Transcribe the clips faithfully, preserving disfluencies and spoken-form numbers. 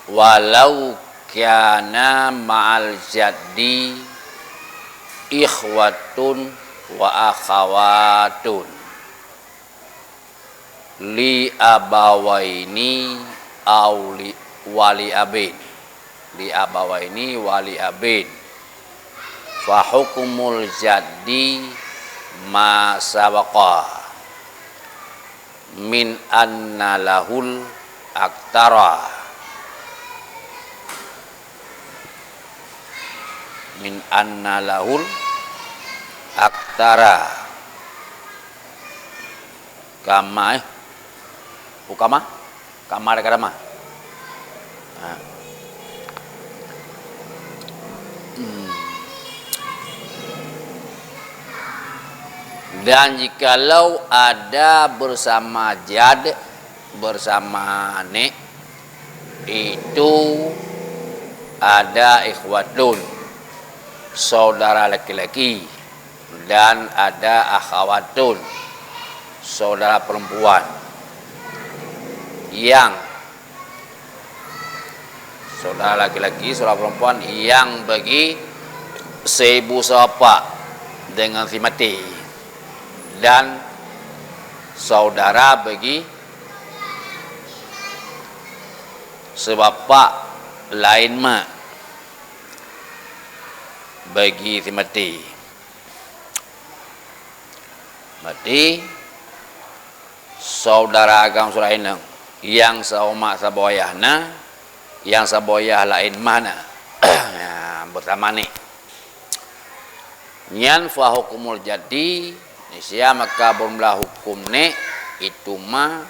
Walau kana ma'al jaddi ikhwatun wa akhawatun li abawaini aw li, wa li abin. Li abawaini wa li abin. Fa hukmul jaddi ma sabaqa min anna lahul aktara. Min anna lahul aktara. Kama, eh. Ukama? Kama ada kama. Ha. Hmm. Dan jikalau ada bersama jad, bersama nek, itu ada ikhwatun, saudara laki-laki, dan ada akhawatun, saudara perempuan, yang saudara laki-laki, saudara perempuan yang bagi seibu sebapak dengan si mati, dan saudara bagi sebapak laén mak bagi si mati. Berarti saudara agam saudara inong, nyang saboh mak saboh yah na, nyang saboh yah laén mah na. Ya, beusama ni. Nyan fa hukmul jaddi, nisya maka beureulah huköm nek, itu ma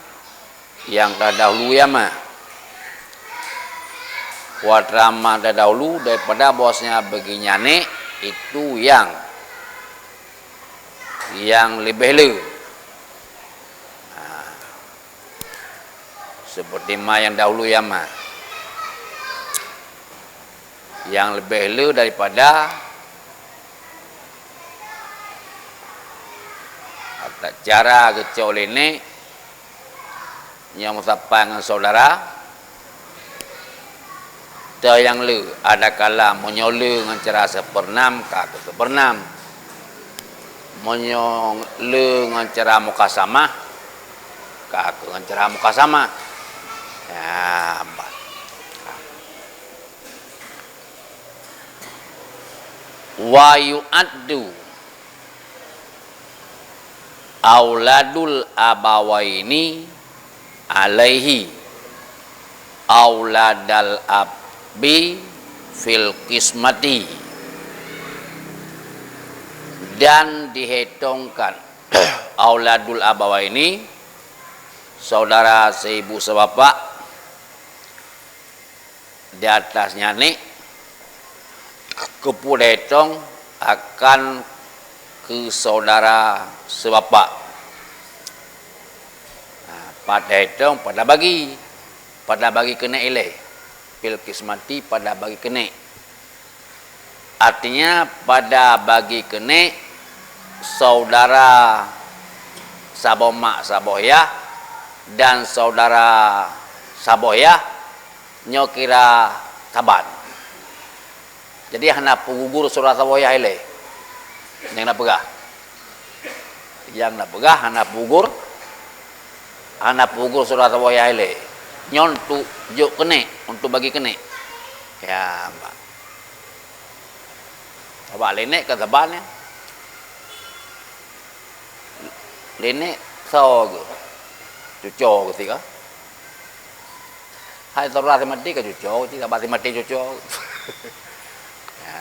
nyang tadahulu ya ma. Kuatra ma tadahulu daripada bahwasanya bagi nyan nek, itu yang, yang leubeh le. Ha. Seperti ma yang dahulu ya ma. Yang lebih le daripada cara geucok lé nek nyang meusapat ngon saudara, Teuh nyang le, adakala meunyoe le ngon cara seupeurnam, ka keu seupeurnam. Meunyoe le ngon cara mukasamah, ka keu ngon cara mukasamah. Ya, bah. Wa yu'addu auladul abawaini alaihi auladal abi fil qismati, dan dihitungkan auladul abawaini, saudara seibu sebapak, di atas nyan nek, keupeue dihitong akan keu saudara seubapak. Nah, pat dihitong, pat bagi. Pat bagi keunek ilée. Fil qismati, pat bagi keunek. Artinya, pat bagi keunek saudara saboh mak saboh yah dan saudara saboh yah nyoe kira saban. Jadi, hana peugugur saudara saboh yah ilée. Nyang na peugah. Nyang na peugah hana peugugur, hana peugugur saudara saboh yah ilée. Nyoe untuk jok keunek, untuk bagi keunek. Ya, bah. Sabab lé nek ka saban nyan. Lé nek soe geuh? Cuco geuh sika. Hai saudara si maté ka cuco, si sahabat si maté cuco. Ya.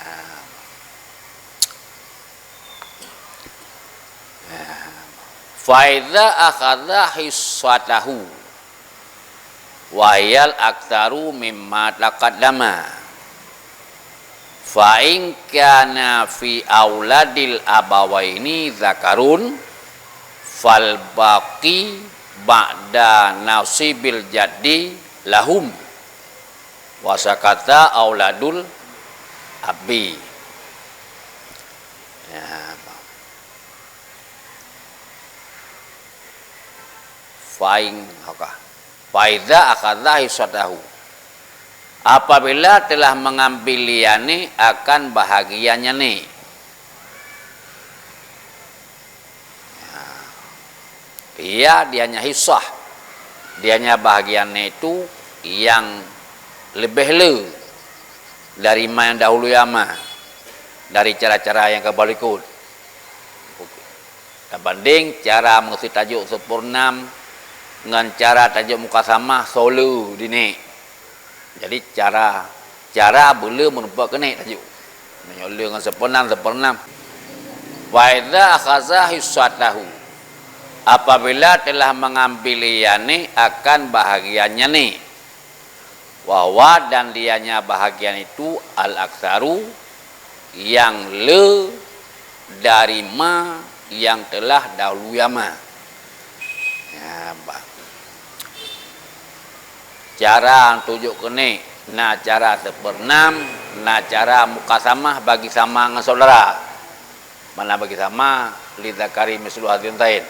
Ya. Fa idza akhadza hissatahu wa hiyal aktsaru mimma taqaddama. Fa in kana fi auladil abawaini dzakarun, fal baqi ba'da nasibil jaddi lahum, wa sakata auladul abi. Ya, fa in, oke. Fa idza akhadza hissatahu. Apabila telah mengambil liane akan bahagiannya ni. Ia dia nya hisah. Dia nya bahagian itu yang lebih le dari ma nyang dahulu ya ma, dari cara-cara yang ka balikot. Tabanding cara meusi tajok seupeureunam ngon cara tajok mukasamah solo dinek. Jadi cara, cara beule meurumpok keunek tajok. Meunyoe le ngon seupeureunam, seupeureunam. Fa idza akhadza hissatahu. Apabila telah mengambil liane akan bahagiannya ni. Wa huwa, dan lianya bahagian itu al-aktsaru, yang le dari ma yang telah dahulu ya ma. Ya, ba-, cara tujuk keunek, na cara seupeureunam, na cara mukasamah bagi sama ngon saudara. Mana bagi sama, li dzakari mislu hadzil unsayain.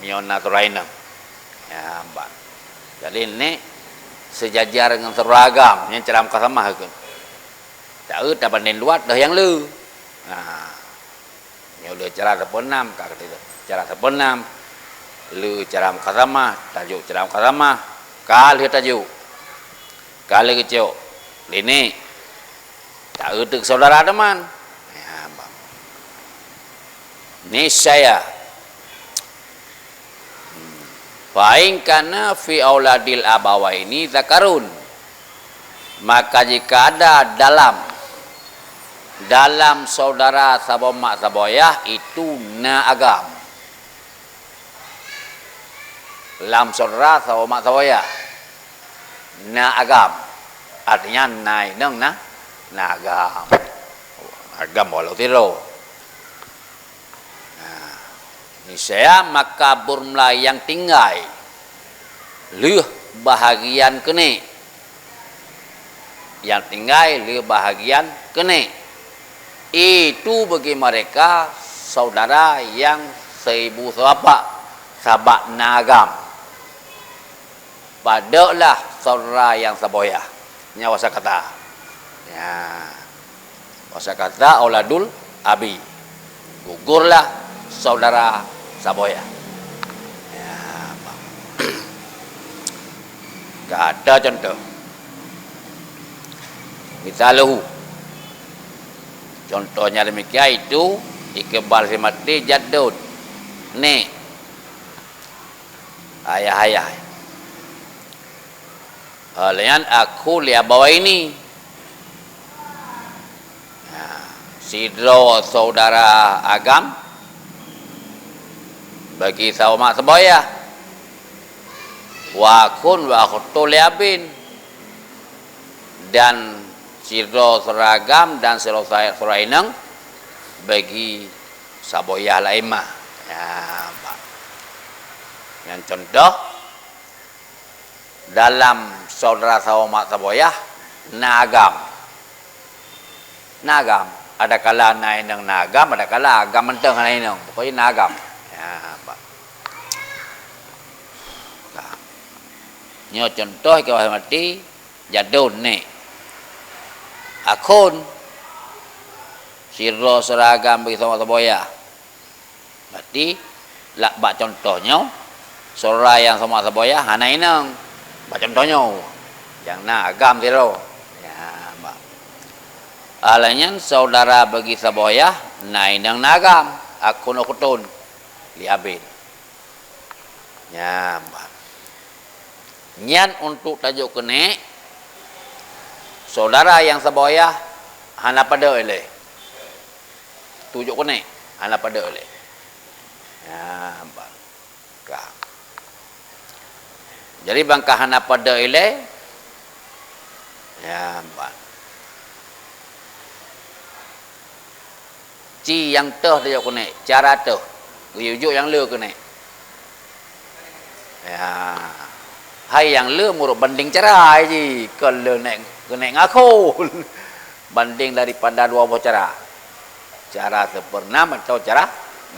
Meunyoe na saudara inong. Ya, ba-, jadi nek seujajar ngon saudara agam, nyan cara mukasamah keu. Taeu tabandeng luat dah nyang le. Ha. Nyoe le cara seupeureunam, ka kata cara seupeureunam. Le cara mukasamah, tajok cara mukasamah. Ka lheueh tajok. Ka lheueh geucok. Lini. Taeu teuk saudara teuma. Ya, ba-, niscaya. Fa in kana fi auladil abawaini dzakarun, maka jika ada dalam, dalam saudara saboh mak saboh yah itu na agam. Lam saudara saboh mak saboh yah na agam. Artinya na inong na, na agam. Agam walau sidroe. Nah, niscaya maka buet meula nyang tinggai lheueh bahagian keunek. Nyang tinggai lheueh bahagian keunek. Itu bagi mereka saudara yang seibu sebapak, sabab na agam. Padublah saudara nyang saboh yah. Nyan bahasa kata. Ya. Bahasa kata auladul abi. Gugurlah saudara saboh yah. Ya, ba-, ka ada contoh. Misaluhu. Contohnya demikian itu, ikebal si maté jadud. Nek. Ayah-ayah. Ha, lheueh nyan akhu li abawaini. Ha, sidroe saudara agam bagi saboh mak saboh yah. Wa akhun wa ukhtun li abin. Dan sidroe saudara agam dan sidroe sa-, saudara inong bagi saboh yah laén ma. Ya, ba-, nyan contoh, dalam saudara saboh mak saboh yah na agam. Na agam. Adakala na inong na agam, adakala agam mantong hana inong. Pokoknya na agam. Ya, ba-, nah. Nyoe contoh keu maté, jadon nek. Akhun, sidroe saudara agam bagi saboh mak saboh yah. Berarti, la-, bak contoh nyoe, saudara nyang saboh mak saboh yah hana inong. Bak contoh nyoe, nyang na agam sidroe. Ya, ba-, alah nyan saudara bagi saboh yah na inong na agam, akhun ukhtun li abin. Ya, ba-, nyan untuk tajok keunek, saudara nyang saboh yah hana padub ilée. Tujuk keunek, hana padub ilée. Ya, ba-, ka. Jadi, ban ka hana padub ilée, ya, ba-, ci nyang teuh tajok keunek, cara teuh, geuyue jok nyang le keunek. Ya. Hai nyang le meurok bandeng cara jih, kon le nek, keunek ngakhon. Bandeng daripada dua boh cara. Cara seupeureunom atau cara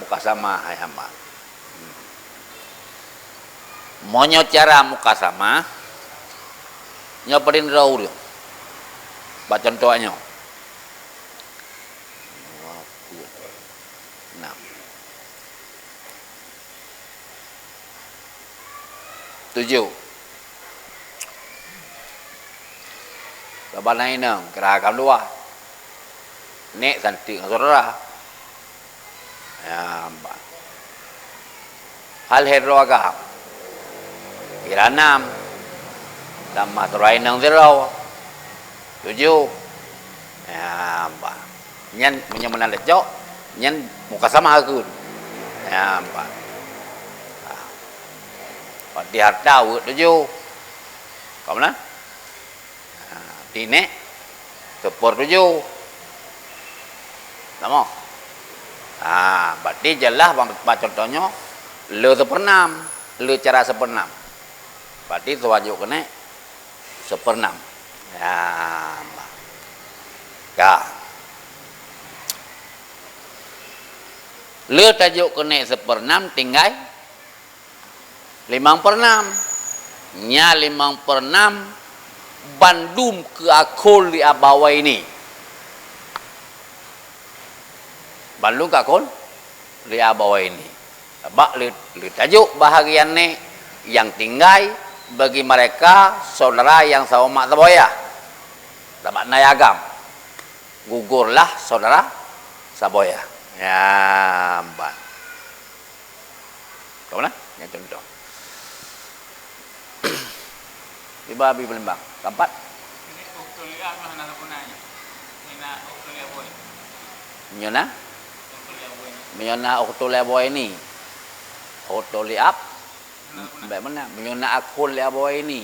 mukasamah, hai hamba. Meunyoe cara mukasamah, nyoe paling droe ureuëng. Bak contoh nyoe. Dua puluh enam. Tujoh. Saban na inong, kira agam dua. Nek santi ngon syedara. Ya, ba. Hal hero agam. Kira enam. Tambah syedara inong sidroe. Tujoh. Ya, ba. Nyan meunyoe meunan lé cok, nyan mukasamah geukheun. Ya, ba. Ah. Berarti harta weuet tujoh. Ka meunan? Ha, di nek seupeutujoh. Sama. Ha, berarti jeulaih bak, bak contoh nyoe, le seupeureunam, le cara seupeureunam. Berarti tuwajok keuneuk seupeureunam. Ya, ka. Le tajok keuneuk seupeureunam tinggai limong peureuenam. Nya limong peureuenam bandum keu akhul li Abawaini. Bandum keu akhul li Abawaini. Sabab le, le tajok bahagian nek nyang tinggai bagi mereka saudara nyang saboh mak saboh yah. Sabab na agam. Gugurlah saudara saboh yah. Ya, ban. Ka meunan? Nyang contoh. Iba Abi Palembang. Keempat. Meunyoe na? Meunyoe na ukhtul li Abawaini. Ukhtul li ab. Baik meunan. Meunyoe na akhul li Abawaini.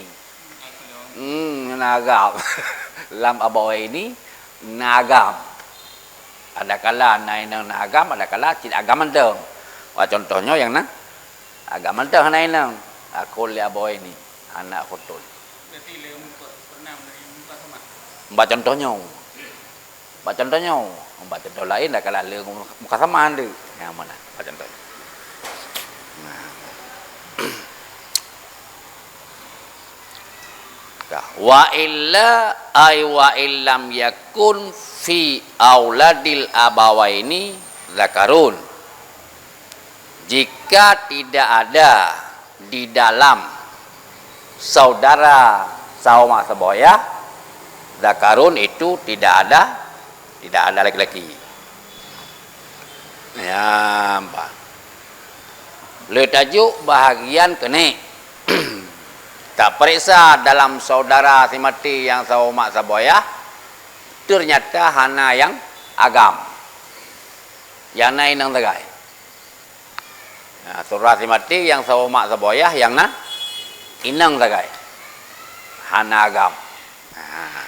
Hmm, na agam. Lam Abawaini na agam. Adakala na inong na agam, adakala cit agam mantong. Wah, contoh nyoe nyang na agam mantong hana inong. Akhul li Abawaini, hana ukhtul. Berarti le muka pernah dari muka sama. Bak contoh nyoe. Bak contoh nyoe, bak contoh laén adakala le muka sama hana. Nyang mana? Bak contoh. Nah. Dah. Wa illa ay wa illam yakun fi auladil abawaini zakarun. Jika tidak ada di dalam saudara saboh mak saboh yah, zakarun itu tidak ada, tidak ada laki-laki. Ya, bah. Le tajok bahagian keuneuk. Tapeuriksa dalam saudara si maté nyang saboh mak saboh yah, teunyata hana nyang agam. Nyang na inong sagai. Nah, saudara si maté nyang saboh mak saboh yah nyang na inong sagai. Hana agam. Nah.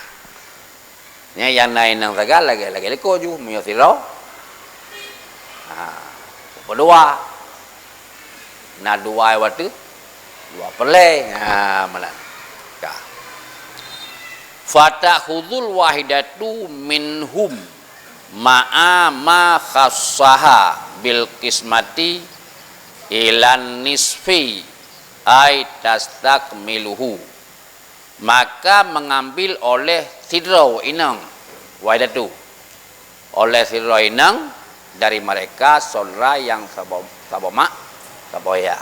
Nyan nyang na inong sagai lagèe-lagèe likot ju, meunyoe sidroe. Ha, sipa dua. Na dua watèe, dua peureulèe. Ha, meunan. Ka. Fatakhudul wahidatu minhum ma'a ma khassaha bil qismati ilan nisfi ay tastakmiluhu. Maka mengambil oleh sidroe inong, wahidatu, oleh sidroe inong dari mereka saudara nyang saboh, saboh mak, saboh yah.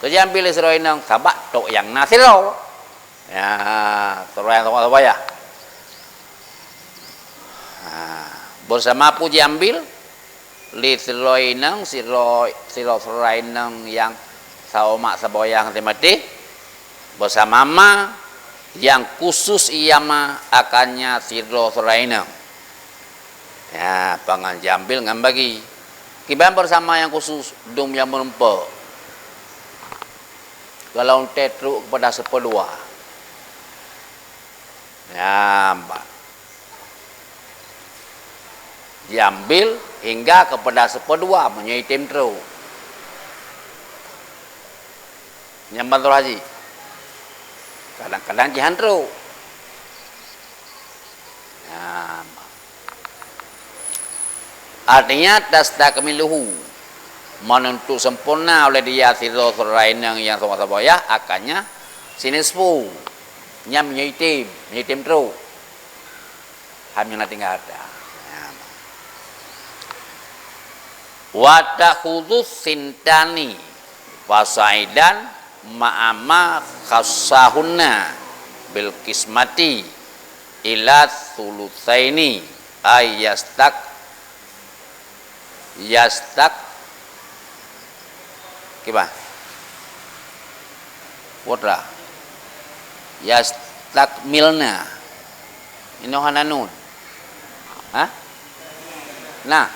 Keu jiambil lé sidroe inong, sabab tok nyang na sidroe. Ya, sidroe nyang saboh, saboh yah. Ha, bersama peue jiambil? Lé sidroe inong, sidroe, sidroe, sidroe inong nyang saboh mak saboh yah nyang maté, beusama ma nyang khusus ia ma akannya sidroe, sidroe inong. Ya, pangan jambil ngon bagi. Kiban beusama nyang khusus, dum nyang meureumpok. Kalau ente trok keupada seupeudua. Ya, ba. Jiambil hingga keupada seupeudua meunyoe item trok. Nyan ban droe haji. Kadang-kadang jihan trok. Nyan. Artinya, tastakmiluhu, meununtuk sempurna oleh dia sidroe syedara inong nyang saboh-saboh yah, akannya sinisfu. Nyan meunyoe item, meunyoe item trok. Ham nyang na tinggai hareuta. Nah. Wa ta'khudhu tsintani fasa'idan ma'a ma khassahunna bil qismati ila tsulutsaini, ay yastak-, yastak-, kiban? Putra. Yastakmilna. Inoe hana nun. Hah? Na.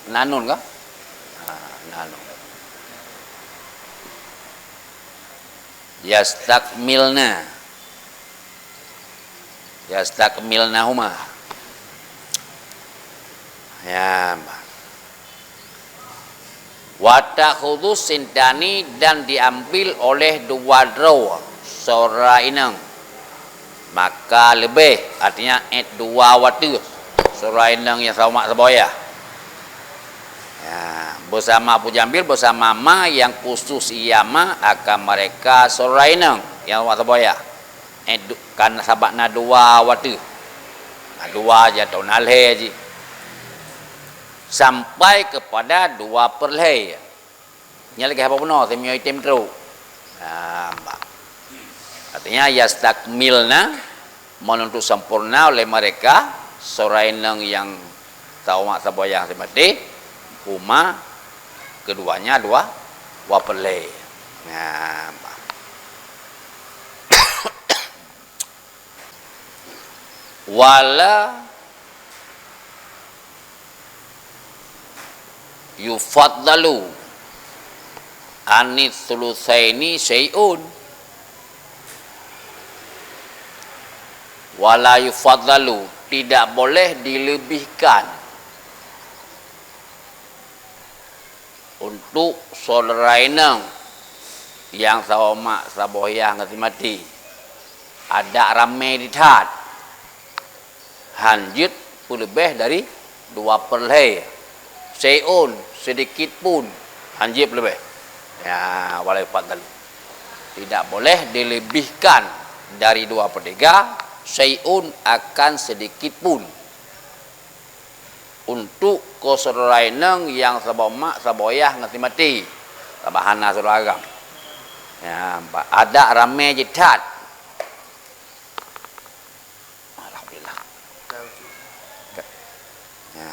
Na nun kah? Ha, na nun. Yastakmilna. Yastakmilnahuma. Ya, bah. Wa ta'khudhu tsintani, dan diambil oleh dua droe syedara inong. Maka leubeh, artinya, eh, dua watèe syedara inong nyang sama mak saboh yah. Ya, beusama Abu Jambil, beusama ma nyang khusus ia ma akan mereka syedara inong nyang sama mak saboh yah. Eh, du-, kan sabab na dua watèe. Na dua jih atau na lhèe jih. Sampai kepada dua per lhèe. Nyan lagèe haba bunoe, teumiyoi tem trok. Nah, bah. Artinya, yastakmilna, menuntut sempurna oleh mereka, syedara inong nyang sama mak saboh yah, hana maté, huma, keduanya dua, dua per lhèe. Nah, bah. Wala yufaddalu anits tsulusaini syai'un. Wala yufaddalu, tidak boleh dilebihkan untuk syedara inong nyang saboh mak saboh yah ngon si maté. Adak ramé jih that. Han jeuet peuleubeh dari dua per lhèe. Syai'un, sedikit pun. Han jeuet peuleubeh. Ya, wala yufaddalu. Tidak boleh dilebihkan dari dua per tiga, syai'un, akan sedikit pun. Untuk keu syedara inong nyang saboh mak, saboh yah ngon si maté. Sabab hana syedara agam. Ya, ba-, adak ramé jih that. Alhamdulillah. Ya.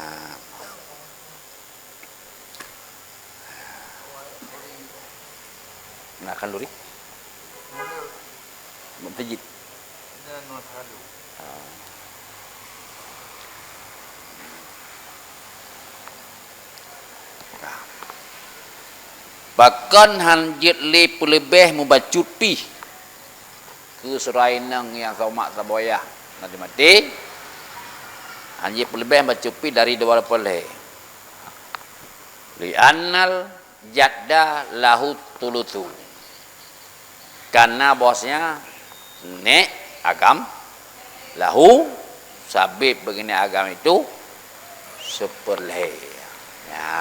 Nak khanduri? Muntajid. Ah. Pakon han jeuet lé peuleubeh mubacut pih keu syedara inong nyang saboh mak saboh yah ngon si maté? Han jeuet peuleubeh mubacut pih dari dua per lhèe. Li'annal jadda lahu tsulusu. Karena bahwasanya nek agam, lahu, sabab bagi nek agam itu seupeurlhèe. Ya.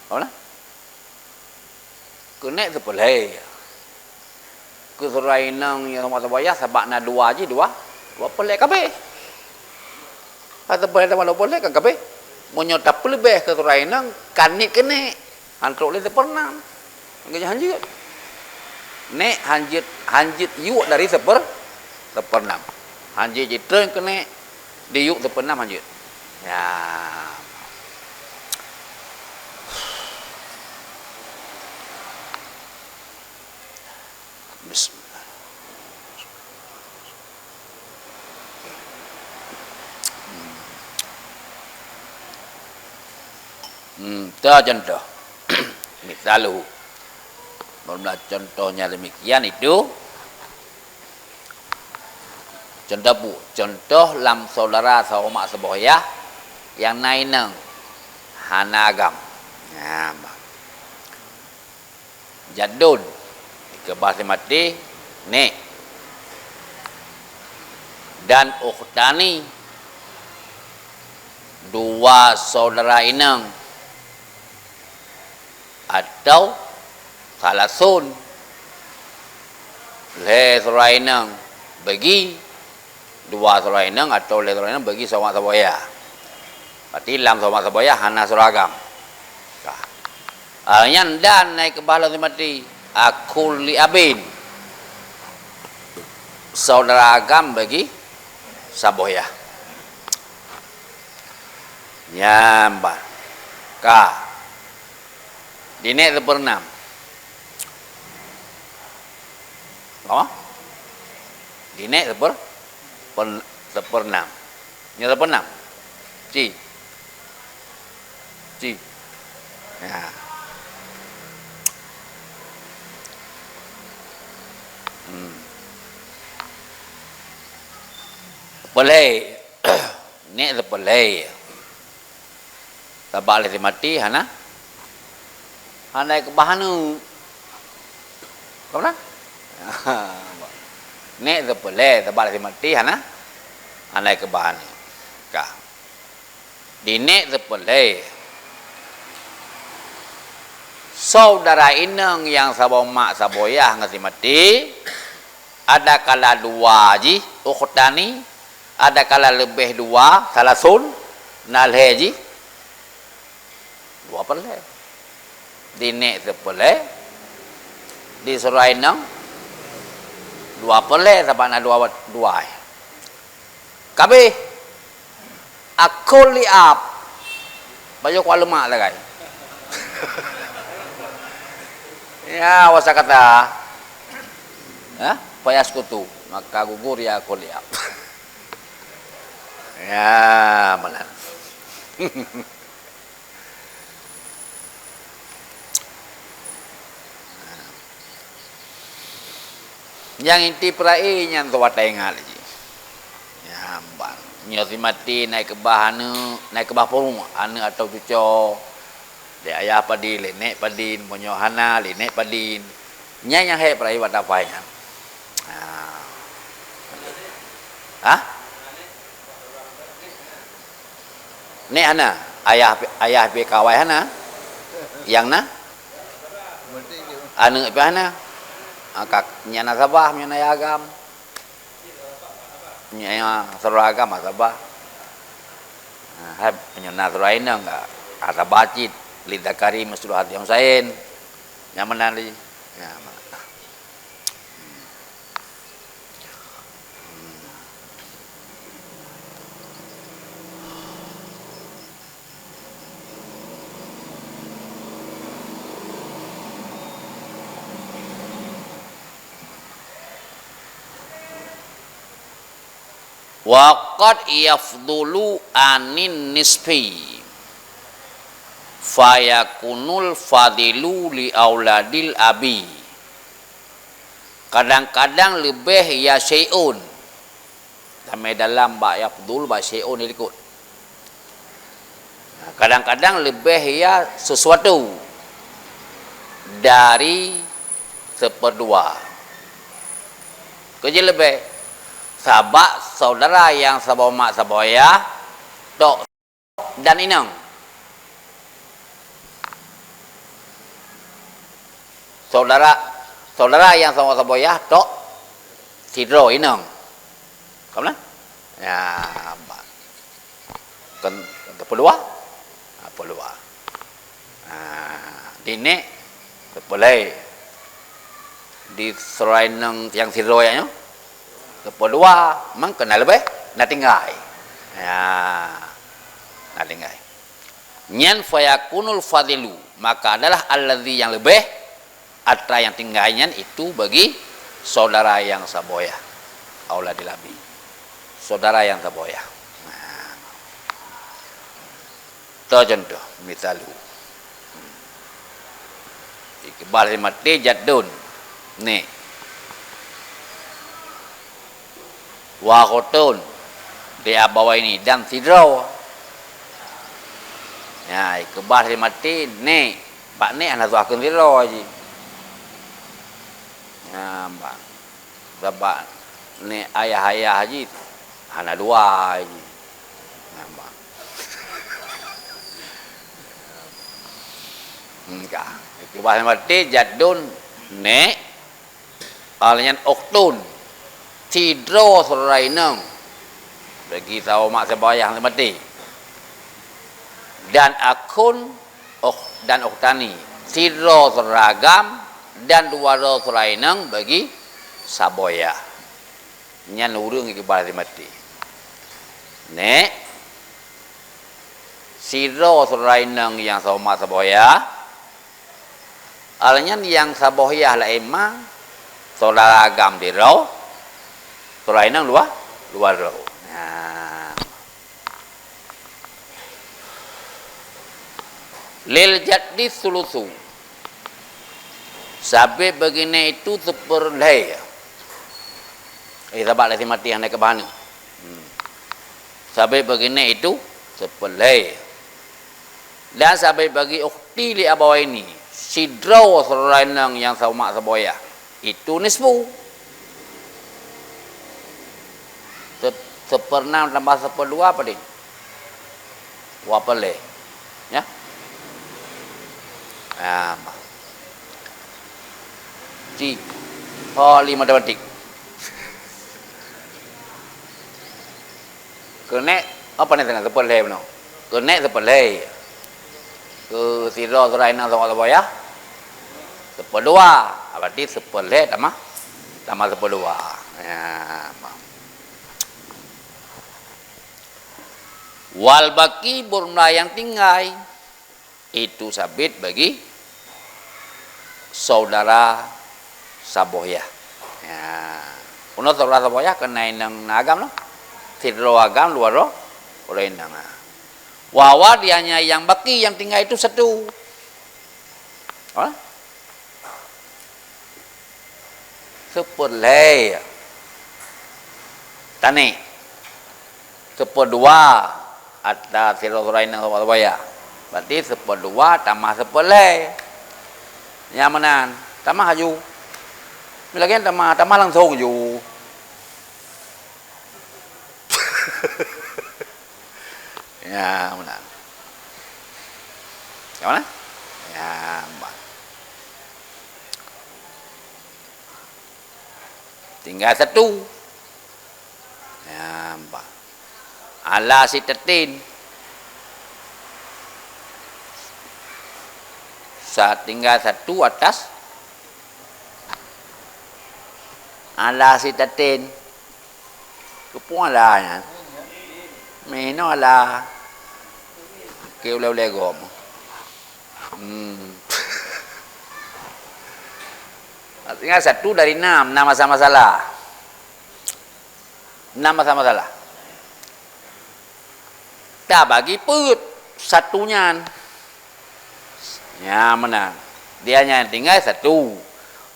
Apa? Keuneuk seupeurlhèe. Keu syedara inong nyang saboh mak saboh yah, sabab na dua jih, dua, dua peurlhèe kabeh. Ka seupeurlhèe teuma dua peurlhèe kan kabeh. Meunyoe tapeuleubeh keu syedara inong, kan niet keuneuk, han trok lé seupeurnam. Geujak han jeuet. Nek han jeuet, han jeuet yuek dari seupeur-, seupeurnam. Han jeuet jitreun keuneuk, diyuek seupeurnam han jeuet. Ya. Bismillah. Hmm, ta contoh. Misaluhu. Meunyoe contohnya demikian itu, contoh bu-, contoh lam syedara saboh mak saboh yah nyang na inong hana agam. Nah, jaddun, dikeubah si maté, nek. Dan ukhtani, dua syedara inong. Atau salasun, lhèe syedara inong bagi dua syedara inong atawa lhèe syedara inong bagi saboh mak saboh yah. Berarti lam saboh mak saboh yah hana syedara agam. Ka. Ah, nyan dan na ié keubah lom si maté. Akhun li abin. Syedara agam bagi saboh yah. Nyan bah. Ka. Di nèk seupeunam. Oh? Di nèk seuper-, pen-, seupeunam. Nyoe seupeunam. Ci. Ci. Ya. Hmm. Peulhèe. Nèk seupeulhèe. Sabab lé si maté hana, hana keubah aneuk. Ka meunan? Nèk seupeulhèe, sabab lé si maté hana, hana keubah aneuk. Ka. Di nèk seupeulhèe. Syedara inong nyang saboh mak saboh yah ngon si maté, adakala dua jih, ukhtani, adakala leubeh dua, salasun, na lhèe jih, dua peulhèe. Di nèk seupeulhèe, di syedara inong dua peulhèe, sabab na dua, dua. Ka abéh. Akhun li ab. Pajoh kuat leumak sagai. Ya, wa sakata. Hah? Fa yaskutu. Maka gugur ya akhun li ab. Ya, meunan. Nyang inti peura'i nyan seuwat taingat jih. Nyan ban. Nyoe si maté na ié keubah aneuk, na ié keubah peurumoh, aneuk atawa cucoe. Lé ayah padin, lé nèk padin, meunyoe hana, lé nèk padin. Nyan nyang hék peura'i bak tapai nyan. Ha. Hah? Nèk hana, ayah, ayah pih kawai hana. Nyang na? Aneuk pih hana. Ah, ka, nyan na sabab, nyan na ayah agam. Nyan, ya, syedara agam na sabab. Ah, hai, nyan na syedara inong ka. Ah, sabab cit, lidzakari mislu hadzil unshayain. Nyang meunan lé. Ya, ma-, Wa qad yafdulu anin nisfi, fayakunul fadilu li auladil abi. Kadang-kadang leubeh ya syai'un. Tamé dalam bak yafdul, bak syai'un di likot. Nah, kadang-kadang leubeh ya sesuatu dari seuperdua. Keu jih leubeh, sabab syedara nyang saboh mak saboh yah, tok dan inong. Syedara, syedara nyang saboh-saboh yah tok sidroe inong. Ka meunan? Ya, ba-, kan, kan peuluwa? Ha, peuluwa. Ha, di nèk, seupeulhèe. Di syedara inong nyang sidroe nyoe, seupeuluwa, mangkana leubeh, na tinggai. Ya, na tinggai. Nyan fayakunul fadilu, maka adalah alladzi nyang leubeh, atra nyang tinggai nyan itu bagi syedara nyang saboh yah. Auladil abi. Syedara nyang saboh yah. Nah. Toh contoh, misalu. Ikeubah lé si maté jaddun. Nèk. Wa ukhtun li abawaini dan sidroe. Ya, ikeubah lé si maté nèk. Bak nèk hana tuah kheun sidroe jih. Ya, bang. Sabab nèk ayah-ayah jih hana dua jih. Ya, bang. Enggak. Ikeubah lé si maté jaddun nèk. Awak nyan ukhtun, sidroe syedara inong, bagi saboh mak saboh ayah maté. Dan akhun, ukh-, dan ukhtani, sidroe syedara agam dan dua droe syedara inong bagi saboh ayah. Nyan ureuëng nyang keubalih maté. Nèk, sidroe syedara inong nyang saboh mak saboh ayah, awak nyan nyang saboh ayah laén ma, syedara agam sidroe, syedara inong dua, dua droe. Nah. Lil jaddi tsulusu. Sabe bagi nèk itu seupeurlhèe. Eh, sabab lé si maté hana keubah nyoe. Hmm. Sabe bagi nèk itu seupeurlhèe. Dan sabe bagi ukhti li abawaini, sidroe syedara inong nyang saboh mak saboh ayah, itu nisfu. Se-, seupeureunam tambah seupeudua padum? Dua peureulhèe. Ya? Ah, bah. Ci. Oh, li matematik. Keu nèk, apa nèk teungoh? Seupeurlhèe bunoe. Keu nèk seupeurlhèe. Keu sidroe syedara inong saboh mak saboh ayah, seupeudua. Berarti seupeurlhèe tamah, tamah seupeudua. Ya, bah. Wal baki, beureulah nyang tinggai, itu sabe bagi syedara saboh ayah. Ya. Bunoe syedara saboh ayah keunan inong agam lah. Sidroe agam, dua droe, dua droe inong. Wa huwa, dianya nyang baki, nyang tinggai itu satu. Ha? Seupeurlhèe. Tanèk. Seupeudua. Ata sidroe syedara inong saboh mak saboh ayah. Berarti seupeudua tamah seupeurlhèe. Nyan meunan. Tamah laju. Meulagèe nyan tamah, tamah langsong ju. Ya, meunan. Nyang mana? Ya, bah. Tinggai satu. Ya, bah. Ala sittatin. Sa-, tinggai satu atas ala sittatin. Keupeue ala nyan? Meunoe ala. Keu ulèe-ulèe gob. Hmm. Artinya satu dari enam, enam masalah-masalah. Enam masalah-masalah. Tabagi peuet satu nyan. Nyan meunan. Dia nyan tinggai satu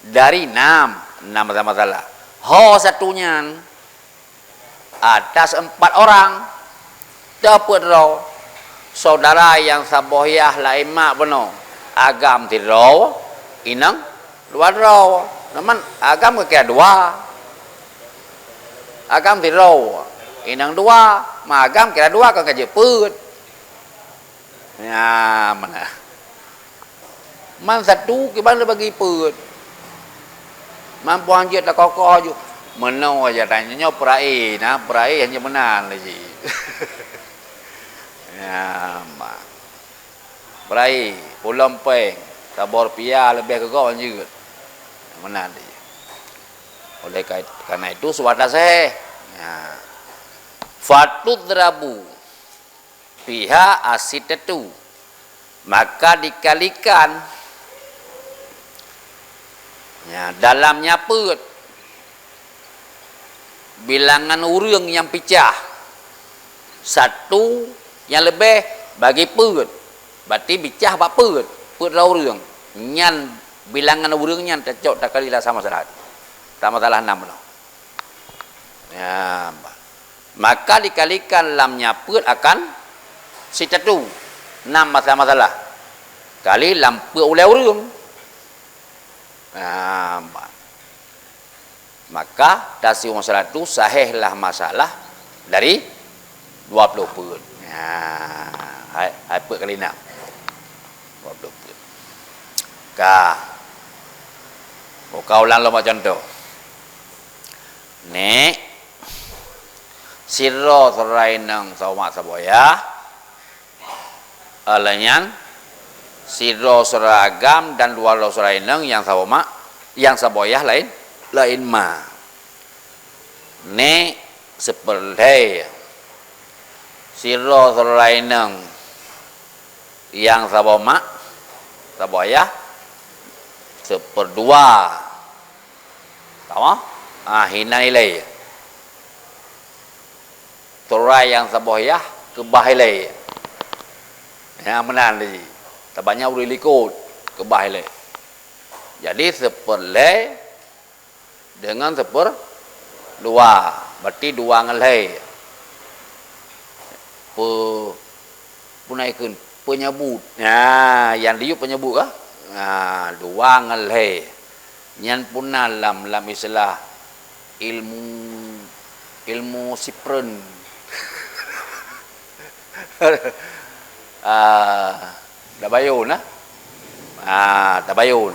dari enam, enam masalah-masalah. Ho satu nyan atas empat orang. Teupeu droe. Syedara nyang saboh yah laén mak bunoe. Agam sidroe, inong dua droe. Teuma agam kira dua. Agam sidroe, inong dua. Ma agam kira dua kon ka jeuet peuet. Nyan meunan. Man satu kiban bagi peuet. Man puang jeuet takokoh ju. Meunoe aja tanyoe nyoe peura'i, na peura'i hanya meunan lé cit. Ya, ma. Peura'i, pulo péng, saboh rupiah leubeh keu gob jeuet. Meunan lé. Oleh ka-, karena itu, suata sahih. Ya. Fatudrabu fiha as-sittatu, maka dikalikan, ya, dalamnya peuet, bilangan ureuëng nyang picah, satu nyang leubeh bagi peuet, berarti picah bak peuet, peuet droe ureuëng. Nyan bilangan ureuëng nyan tacok takali lam sama masalah. Sama masalah enam bunoe. Ya, bah. Maka dikalikan lamnya peuet akan sittatu, enam masalah-masalah, kali lam peuet ulèe ureuëng. Nah, ma-, maka tasihu masalah tu sahihlah masalah dari dua puluh peuet. Nah, hai, hai peuet kali enam. Dua puluh peuet. Ka. Oh, ka ulang lom bak contoh. Nek, sidroe syedara inong saboh mak saboh yah, lheueh nyan sidroe syedara agam dan dua droe syedara inong nyang saboh mak, nyang saboh yah laén, laén ma. Nek, seupeurlhée, sidroe syedara inong nyang saboh mak, saboh yah, seupeurdua. Tamah? Ah, hinan ilée. Syedara nyang saboh yah keubah ilée. Nyang meunan lé. Sabab nyan ureuëng likot keubah ilée. Jadi, seupeurlhée deungon seupeurdua, berarti dua ngon lhée. Pe-, peue na ikheun? Peunyeubut. Nah, nyang diyue peunyeubut kah? Nah, dua ngon lhée. Nyan peue na lam, lam istilah ilmu, ilmu sipren. Ah, tabayun, nah. Ah, tabayun.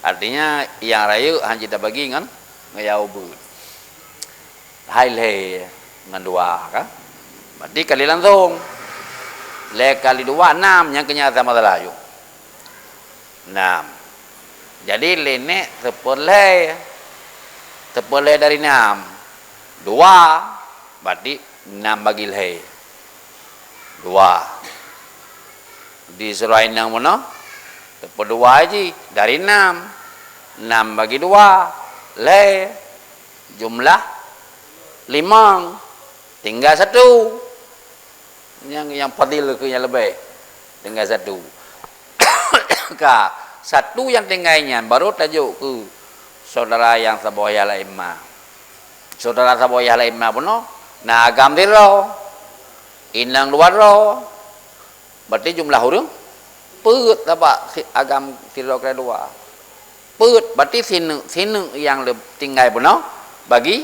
Artinya, nyang rayeuk hana jeuet tabagi ngon, ngon nyang ubeut. Hai lhée ngon dua, kan? Berarti kali langsung. Lhée kali dua, nam, nyang keunyan sama salah yue. Nam. Jadi, lé nek seupeurlhée. Seupeurlhée dari nam. Dua, berarti nam bagi lhée. Dua. Di syedara inong bunoe, seupeurdua jih dari nam. Nam bagi dua, lhée. Jumlah limong. Tinggai satu. Nyang, nyang fadil keu nyang leubeh. Tinggai satu. Ka, satu nyang tinggai nyan baru tajok keu syedara nyang saboh yah laén ma. Syedara saboh yah laén ma bunoe, na agam sidroe, inong dua droe. Berarti jumlah ureuëng peuet, sabab si-, agam sidroe keudua. Peuet, berarti sineuk, sineuk nyang le-, tinggai bunoe bagi,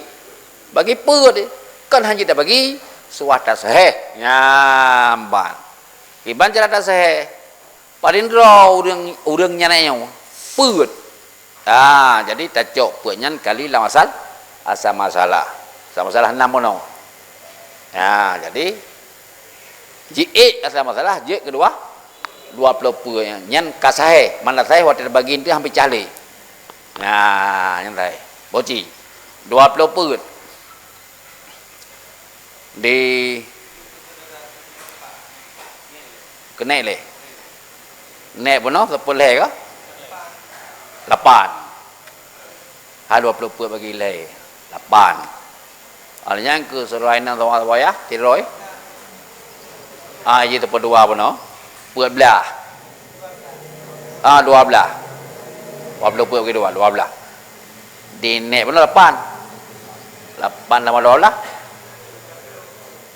bagi peuet. Kon hana jeuet tabagi, suwah taseuheh. Nyan ban. Kiban cara taseuheh? Padum droe ureuëng, ureuëng nyan nyoe? Peuet. Ah, jadi tacok peuet nyan kali lam asal, asal masalah. Asal masalah nam bunoe. Ah, jadi jiék asal masalah, jeuet keudua, dua ploh peuet nyan. Nyan ka sahé, mana sahé watée teubagi teuh hampir cah lé. Nah, nyan sahé. Boci. Dua ploh peuet. Di keuneuk lé. Nek bunoe seupeurlhée ka? Lapan. Ha, dua ploh peuet bagi lhée. Lapan. Alheuh nyan keu syedara inong saboh yah, sidroe. Ah, jih seupeurdua bunoe. Peuet blah. Ah, dua blah. Dua ploh peuet bagi dua, dua blah. Di nek bunoe lapan. Lapan tambah dua blah.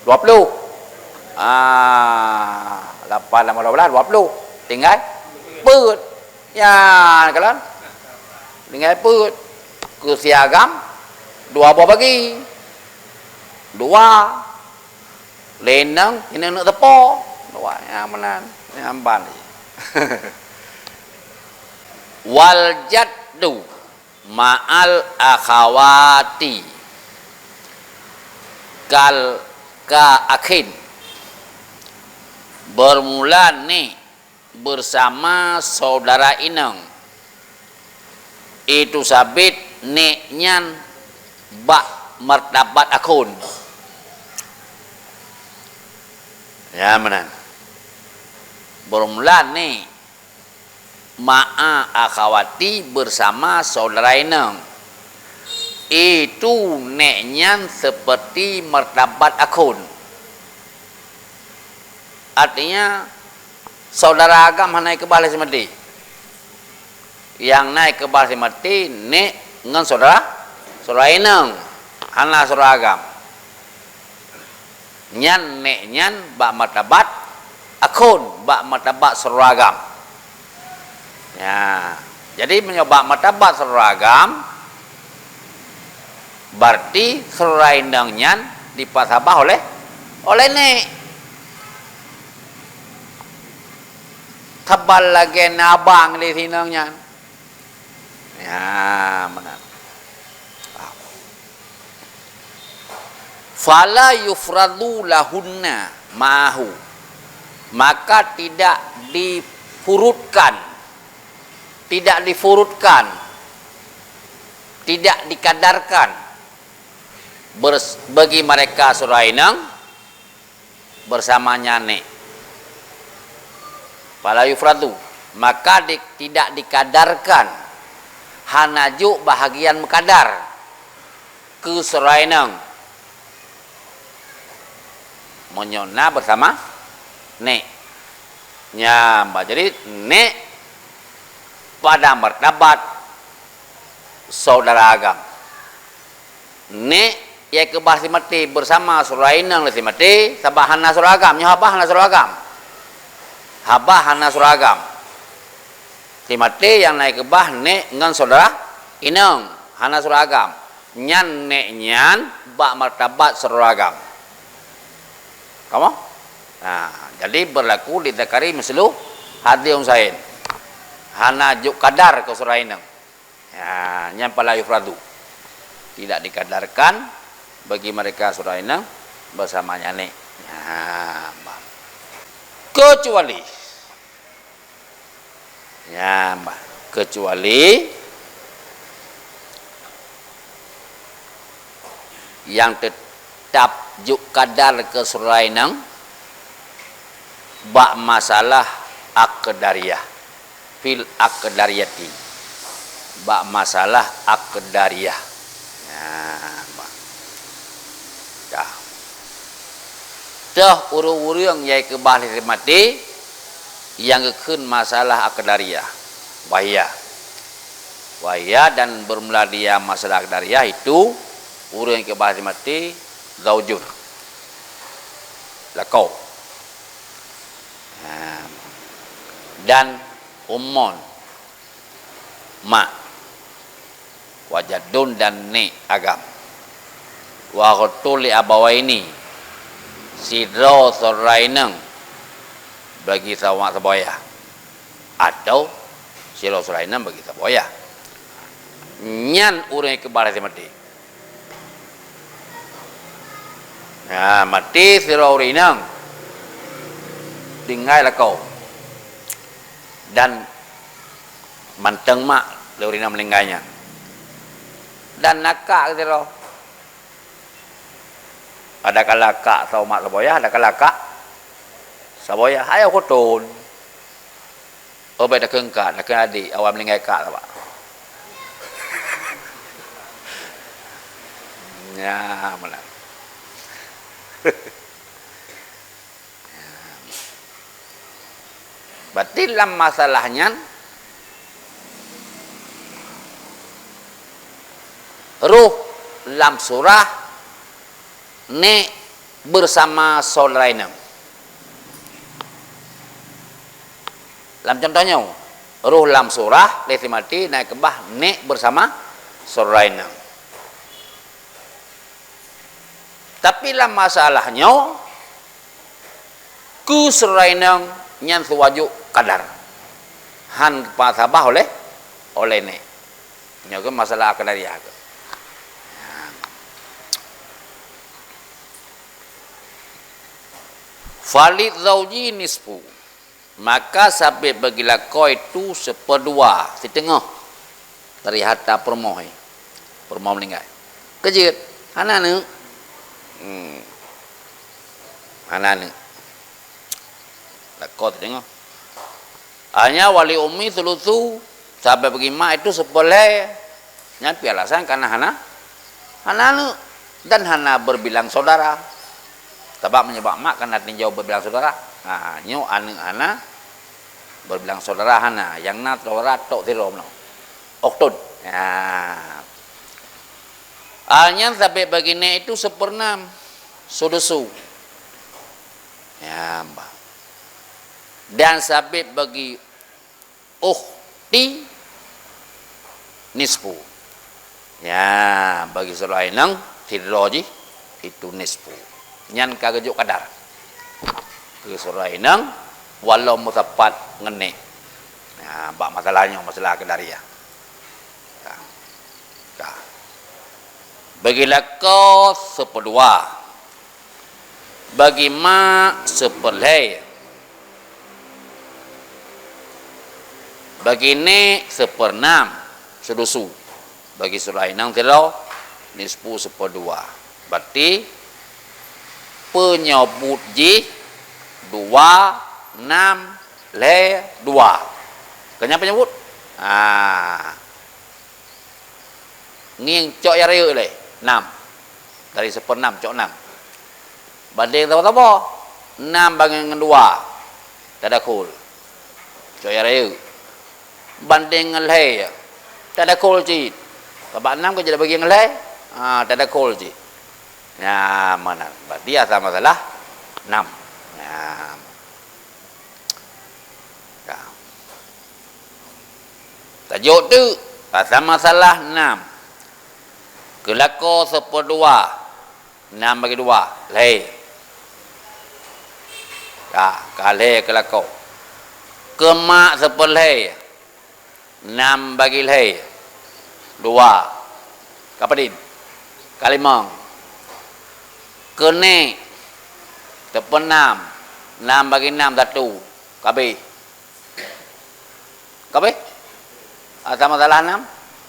Dua ploh. Ah, lapan tambah dua blah, dua ploh. Tinggai peuet. Nyan kalon. Tinggai peuet. Keu si agam, dua boh bagi. Dua. Lé inong, inong neuk teupo. Dua. Nyan meunan. Nyan ban. Wal jaddu ma'al akhawati kal ka akhin. Bermula nek bersama saudara inong, itu sabit nek nyan bak martabat akhun. Ya, meunan. Bermula nek ma'a akhawati bersama saudara inong. Itu nek nyan seperti martabat akhun. Artinya, saudara agam hana ikeubah lé seumeuti. Nyang na ikeubah seumeuti nek ngon saudara, saudara inong, hana saudara agam. Nyan nek nyan bak martabat akhun, bak martabat saudara agam. Ya. Jadi, meunyoe bak martabat saudara agam, berarti saudara inong nyan dipasabah oleh, oleh nek. Saban lagée na abang lé si inong nyan. Ya, meunan. Fala yufradu lahunna ma'ahu, maka tidak difurudkan, tidak difurudkan, tidak dikadarkan bers-, bagi mereka surah inong bersamanya nek. Fala yufradu, maka di-, tidak dikadarkan, hana jok bahagian meukadar keu surah inong. Meunyoe na beusama nek. Nyan bah, jadi nek pada martabat saudara agam. Nek nyang keubah simaté beusama saudara inong lé simaté, sabab hana saudara agam, nyoe haba hana saudara agam. Haba hana saudara agam. Simaté nyang na keubah nek ngon saudara inong, hana saudara agam. Nyan nek nyan bak martabat saudara agam. Kamoe? Nah, jadi berlaku lidzakari mislu hadzil unshayain. Hana jok kadar keu saudara inong. Ya, nyan fala yufradu. Tidak dikadarkan bagi mereka saudara inong beusama nyan nek. Ya, bah. Kecuali, ya, bah. Kecuali nyang teutap jok kadar keu saudara inong bak masalah aqdariyah, fil aqdariyati, bak masalah aqdariyah. Nah, bah. Dah. Toh ureuëng-ureuëng nyang keubah lé simaté nyang geukheun masalah aqdariyah. Wahia. Wahia dan bermula dia masalah aqdariyah itu ureuëng nyang keubah lé simaté zaujun. Lakoe. Ha. Dan ummon, mak. Wa jaddun dan nek agam. Wa ukhtun li abawaini, sidroe saudara inong bagi samak saboya. Atau sidroe saudara inong bagi saboya. Nyan ureuëng nyang keubah lé simaté. Nah, maté sidroe ureuëng inong, tinggai lakoe. Dan mantong mak lé ureuëng inong meuninggai nyan. Dan na kak sidroe. Ada kala kak samak saboya, ada kala kak saboya. Hai ukhtun. Oh, bék takheun kak, takheun adik, awai meuninggai kak saban. Nyan meunan. Berarti lam masalah nyan, roh lam surah nek beusama saudara inong. Lam contoh nyoe, roh lam surah lé simaté na keubah nek beusama saudara inong. Tapi lam masalah nyoe, keu saudara inong nyan seuwajôb kadar. Han geupasabah oleh, oleh nek. Nyoe keuh masalah aqdariyah keuh. Falidz zauji nisfu. Maka sabé bagi lakoe tu seupeudua, siteungoh dari harta peurumoh nyan. Peurumoh meuninggai. Keujeuet, hana aneuk. Hmm. Hana aneuk. Lakoe siteungoh. Hanya wali ummi sulusu, sabé bagi mak itu seupeureulhèe. Nyan pih alasan karena hana, hana aneuk dan hana berbilang saudara. Sabab meunyoe bak mak kan na tinjau berbilang saudara. Ha, nyoe aneuk hana, berbilang saudara hana. Nyang na saudara tok sidroe meunoe. Ukhtun. Ha. Hal nyan sabé bagi nek itu seupeureuenam, sudusu. Ya, bah. Dan sabé bagi ukhti nisfu. Ya, bagi saudara inong, sidroe jih, itu nisfu. Nyan ka geujok kadar. Keu saudara inong, walau meusapat ngon nek. Ya, bak masalah nyoe, masalah aqdariyah. Ka. Ka. Bagi lakoe seupeudua. Bagi mak seupeulhèe. Bagi nèk seupeunam, sudusu. Bagi Surainong sidroe, nisfu seupeudua. Berarti peunyeubut jih dua, nam, lhèe, dua. Keunyan peunyeubut? Ha. Ngieng cok nyang rayeuk lé, nam. Dari seupeunam cok nam. Bandeng saboh-saboh, nam bandeng ngon dua, tadakhul. Cok nyang rayeuk. Bandeng ngon lhèe, tadakhul cit. Sabab nam ka jadi bagian ngon lhèe, ha, tadakhul cit. Nyan meunan. Berarti asai masalah nam. Nyan. Ka. Tajok teuk, asai masalah nam. Keulakoe seupeudua, nam bagi dua, lhèe. Ka, ka lhèe keulakoe. Keu mak seupeulhèe, nam bagi lhèe, dua. Ka padum? Ka limong. Keu nèk, seupeunam, nam bagi nam, satu. Ka abéh. Ka abéh? Asai masalah nam?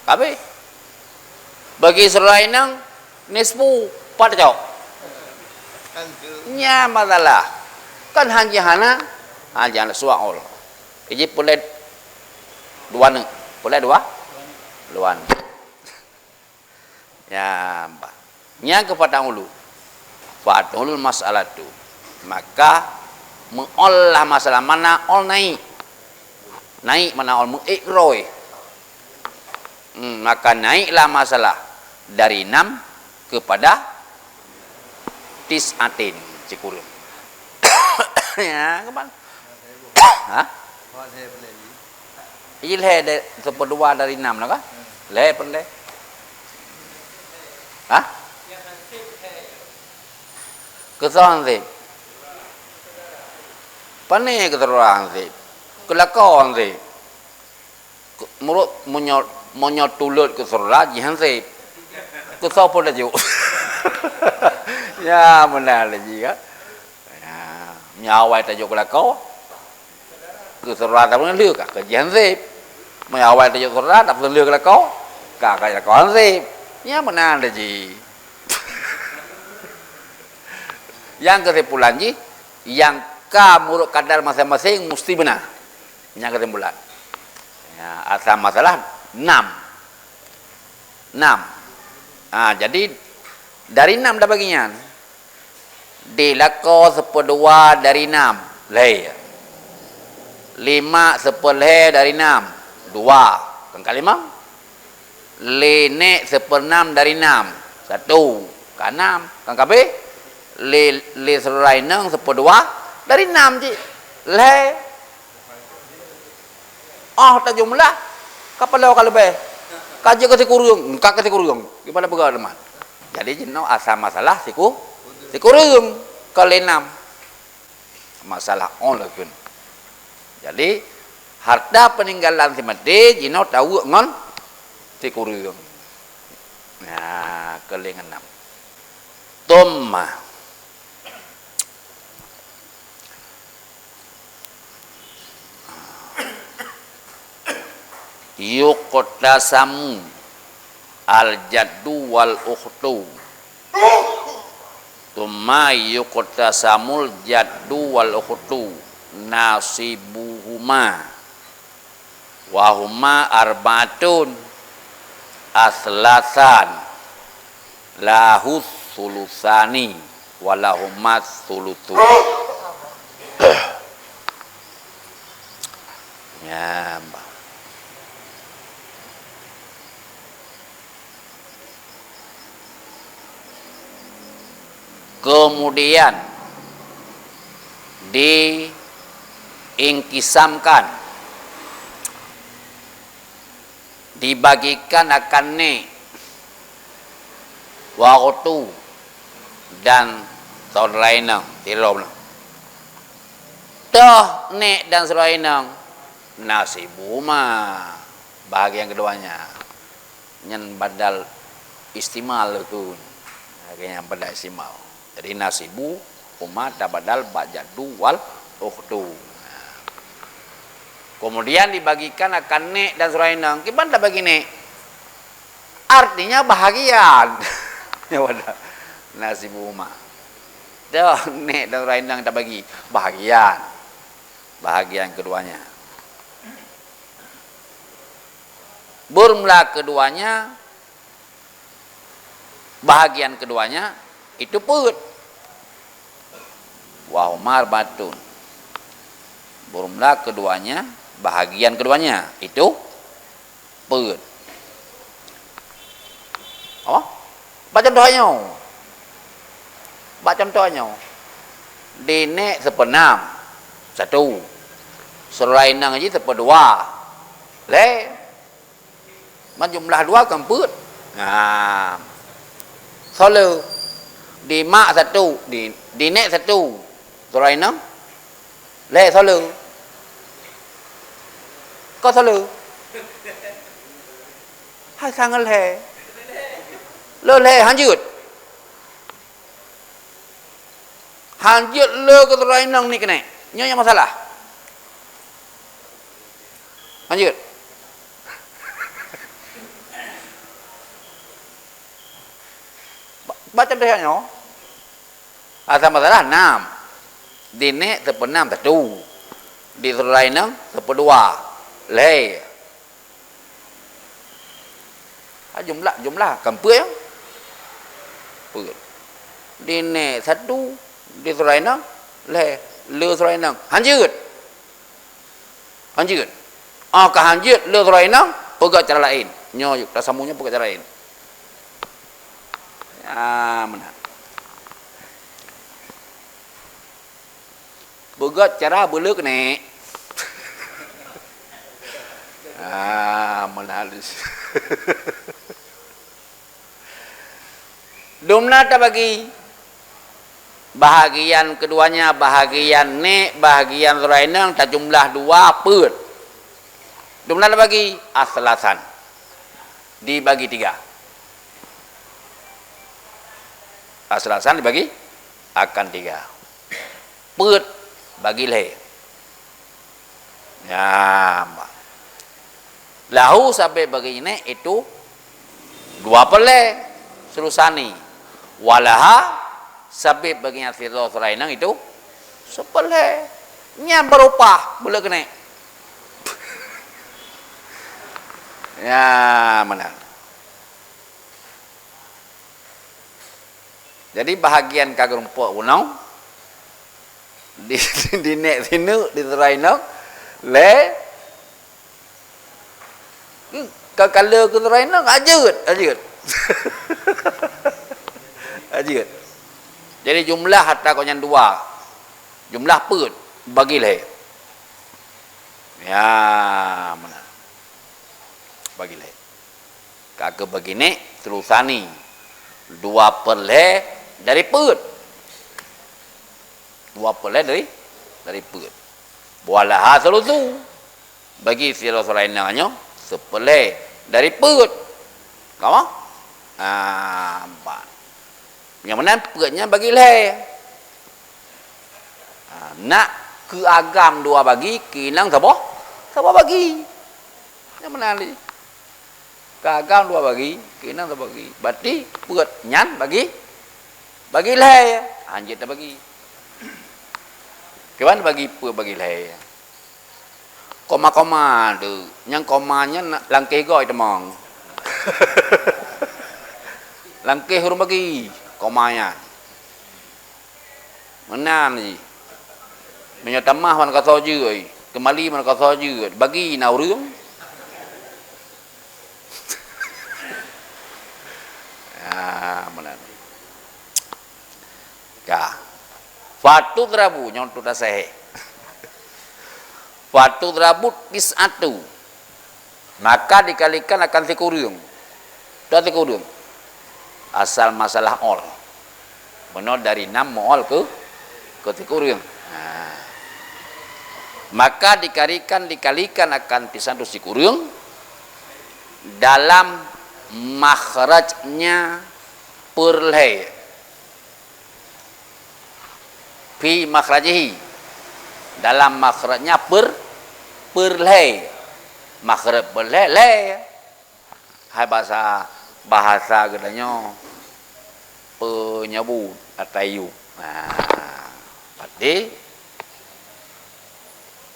Ka abéh. Bagi Surainong, nisfu, pat cok? Nyan masalah. Kan hana, hana, hana sual. Iji peureulèe dua neuk. Peureulèe dua? Dua neuk. Nyan, bah. Nyan keuh fatahulu. Fatahulul mas'alatu. Maka, meu'ol lah masalah, makna ol naik. Naik makna ol, meu'ék droe. Hmm, maka naiklah masalah dari nam kepada tis'atin, sikureueng. Ya, kapan? Hah? Iji lhèe de-, seupeudua dari nam lah kah? Lhèe peureulèe. Hah? Keu soe hansép? Pane keu syedara hansép? Keu lakoe hansép? Keu, meunurot meunyoe, meunyoe tulôt keu syedara jih hansép. Keu soe pun tajok. Ya, meunan lé jih kan. Ya, meunyoe awai tajok keu lakoe, keu syedara tapeuleue ka, keu jih hansép. Meunyoe awai tajok syedara tapeuleue keu lakoe, ka, ka lakoe hansép. Nyan meunan lé jih. Nyang keusimpulan jih, nyang ka meunurot kadar maséng-maséng musti beuna. Nyan keusimpulan. Ya, asai masalah nam. Nam. Ha, jadi, dari nam dah bagi nyan. Di lakoe seupeudua dari nam, lhèe. Lima seupeulhèe dari nam, dua. Kan ka limong? Lhèe nèk seupeunam dari nam, satu. Ka nam. Kan ka abéh? Lhèe, lhèe syedara inong seupeudua dari nam cit, lhèe. Oh, tajumlah, ka paloe ka leubeh. Ka jeuet keu sikureueng, ka keu sikureueng. Gimana peugah teuma? Jadi, jinoe asai masalah siku-, sikureueng keu lhèe nam. Masalah ol kheun. Jadi, harta peuninggalan si maté jinoe taweuek ngon sikureueng. Nah, keu lhèe nam. Tsumma yuqtasamu al-jaddu wal-ukhtu. Tsumma yuqtasamul jaddu wal-ukhtu nasibuhuma. Wa huma arba'atun aslasan lahus sulusani wa lahumas sulusu. Ya, bah. Kemudian diinkisamkan, dibagikan akan nèk, wa ukhtu, dan syedara inong, sidroe. Toh nèk dan syedara inong, nasibuhuma, bahagian keduanya. Nyan badal istimal tu. Lagèe nyan badal istimal. Jadi nasibu, Uma tabadal bak jaddu wal ukhtu. Kemudian dibagikan akan nek dan syedara inong. Kiban tabagi nek? Artinya bahagian. Ya, wadah. Nasibu uma. Dah, nek dan syedara inong tabagi bahagian. Bahagian keduanya. Bermula keduanya, bahagian keduanya itu peuet. Wa huma arba'atun. Bermula keduanya, bahagian keduanya itu peuet. Oh, bak contoh nyoe. Bak contoh nyoe. Di nek seupeunam, satu. Syedara inong jih seupeudua, lhèe. Man jumlah dua kan peuet. Nah. Soe le? Di mak satu, di, di nek satu. Syedara inong? Lhèe, soe le? Kon soe le? Hai, sangat lhèe. Le lhèe, hanjeuet. Hanjeuet le keu syedara inong ni keuneuk. Nyoe nyang masalah. Hanjeuet. Ba-, baca deh nyoe. Asal masalah enam. Di nek seupeunam satu. Di syedara inong seupeudua. Lhèe. Ha, jumlah, jumlah kan peuet, ya? Peuet. Di nek satu, di syedara inong lhèe, le syedara inong. Hanjeuet. Hanjeuet. Ah, ka hanjeuet le syedara inong, peugah cara laén. Nyoe, tasambung nyoe peugah cara laén. Ah, meunan. Beugöt cara beuleuek nèk. Ah, meunan. Dumna tabagi. Bahagian keduanya, bahagian nèk, bahagian syedara inong tajumlah dua, peuet. Dumna tabagi, asalasan. Dibagi tiga. Asalasan dibagi akan tiga. Peuet bagi lhèe. Nyan, bah. Lahu sabab bagi nèk itu dua peuet lhèe, sulusani. Walaha sabab bagi nyan sidroe syedara inong itu sipeuet lhèe. Nyan beurupah beuleuek nèk. Nyan meunan. Jadi, bahagian ka geurumpok bunoe, di, di nèk sineuk, di syedara inong lhèe, ka kala keu syedara inong, ajeuet, ajeuet. Ajeuet. Jadi, jumlah harta gobnyan dua. Jumlah peuet, bagi lhèe. Ya, meunan. Bagi lhèe. Ka geubagi nèk, sulusani. Dua peuet lhèe dari peuet. Dua peuet lhèe dari, dari peuet. Walaha sulusu. Bagi sidroe syedara inong nyoe sipeuet lhèe dari peuet. Ka moh? Ah, empat. Nyang meunan peuet nyan bagi lhèe. Ha, nak keu agam dua bagi, keu inong saboh, saboh bagi. Nyang meunan lé. Keu agam dua bagi, keu inong saboh bagi. Berarti peuet nyan bagi, bagi lhèe. Hanjeuet tabagi. Kiban bagi peuet bagi lhèe. Koma-koma tu, nyang koma nyan na-, langkeh goe teumong. Langkeh ureueng bagi, koma nyan. Meunan jih. Meunyoe tamah ban kasoe jeuet, keumali ban kasoe jeuet, bagi na ureueng. Ah, meunan. Ka. Fatudrabu, nyoe tu tasahih. Fatudrabu tis'atu. Maka dikalikan akan sikureueng. Toh sikureueng. Asal masalah ol. Meunoe dari nam meuol keu, keu sikureueng. Nah. Maka dikalikan, dikalikan akan tis'atu sikureueng dalam makhrajnya peuet lhèe. Fi makhrajihi, dalam makhrajnya per, per lhèe. Makhraj per lhèe, lhèe. Hai bahasa, bahasa geutanyoe, peunyeubut atau yub. Nah, berarti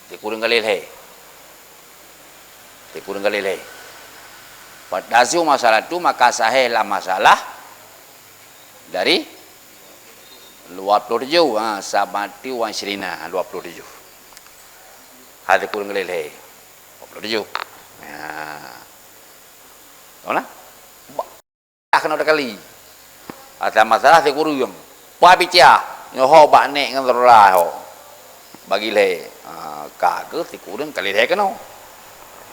sikureueng kali lhèe. Sikureueng kali lhèe. Fa tahsihul masalah tu, maka sahèh lah masalah dari dua puluh tujuh, ha, sab'ati wa 'isyrina, dua puluh tujuh. Ha, sikureueng kali lhèe. Dua puluh tujuh. Ha. Tahu lah? Bah keunoe takali. Asai masalah sikureueng. Pah bicah. Nyoe ho bak nèk ngon syedara ho. Bagi lhèe. Ha, ka keuh sikureueng kali lhèe keunoe.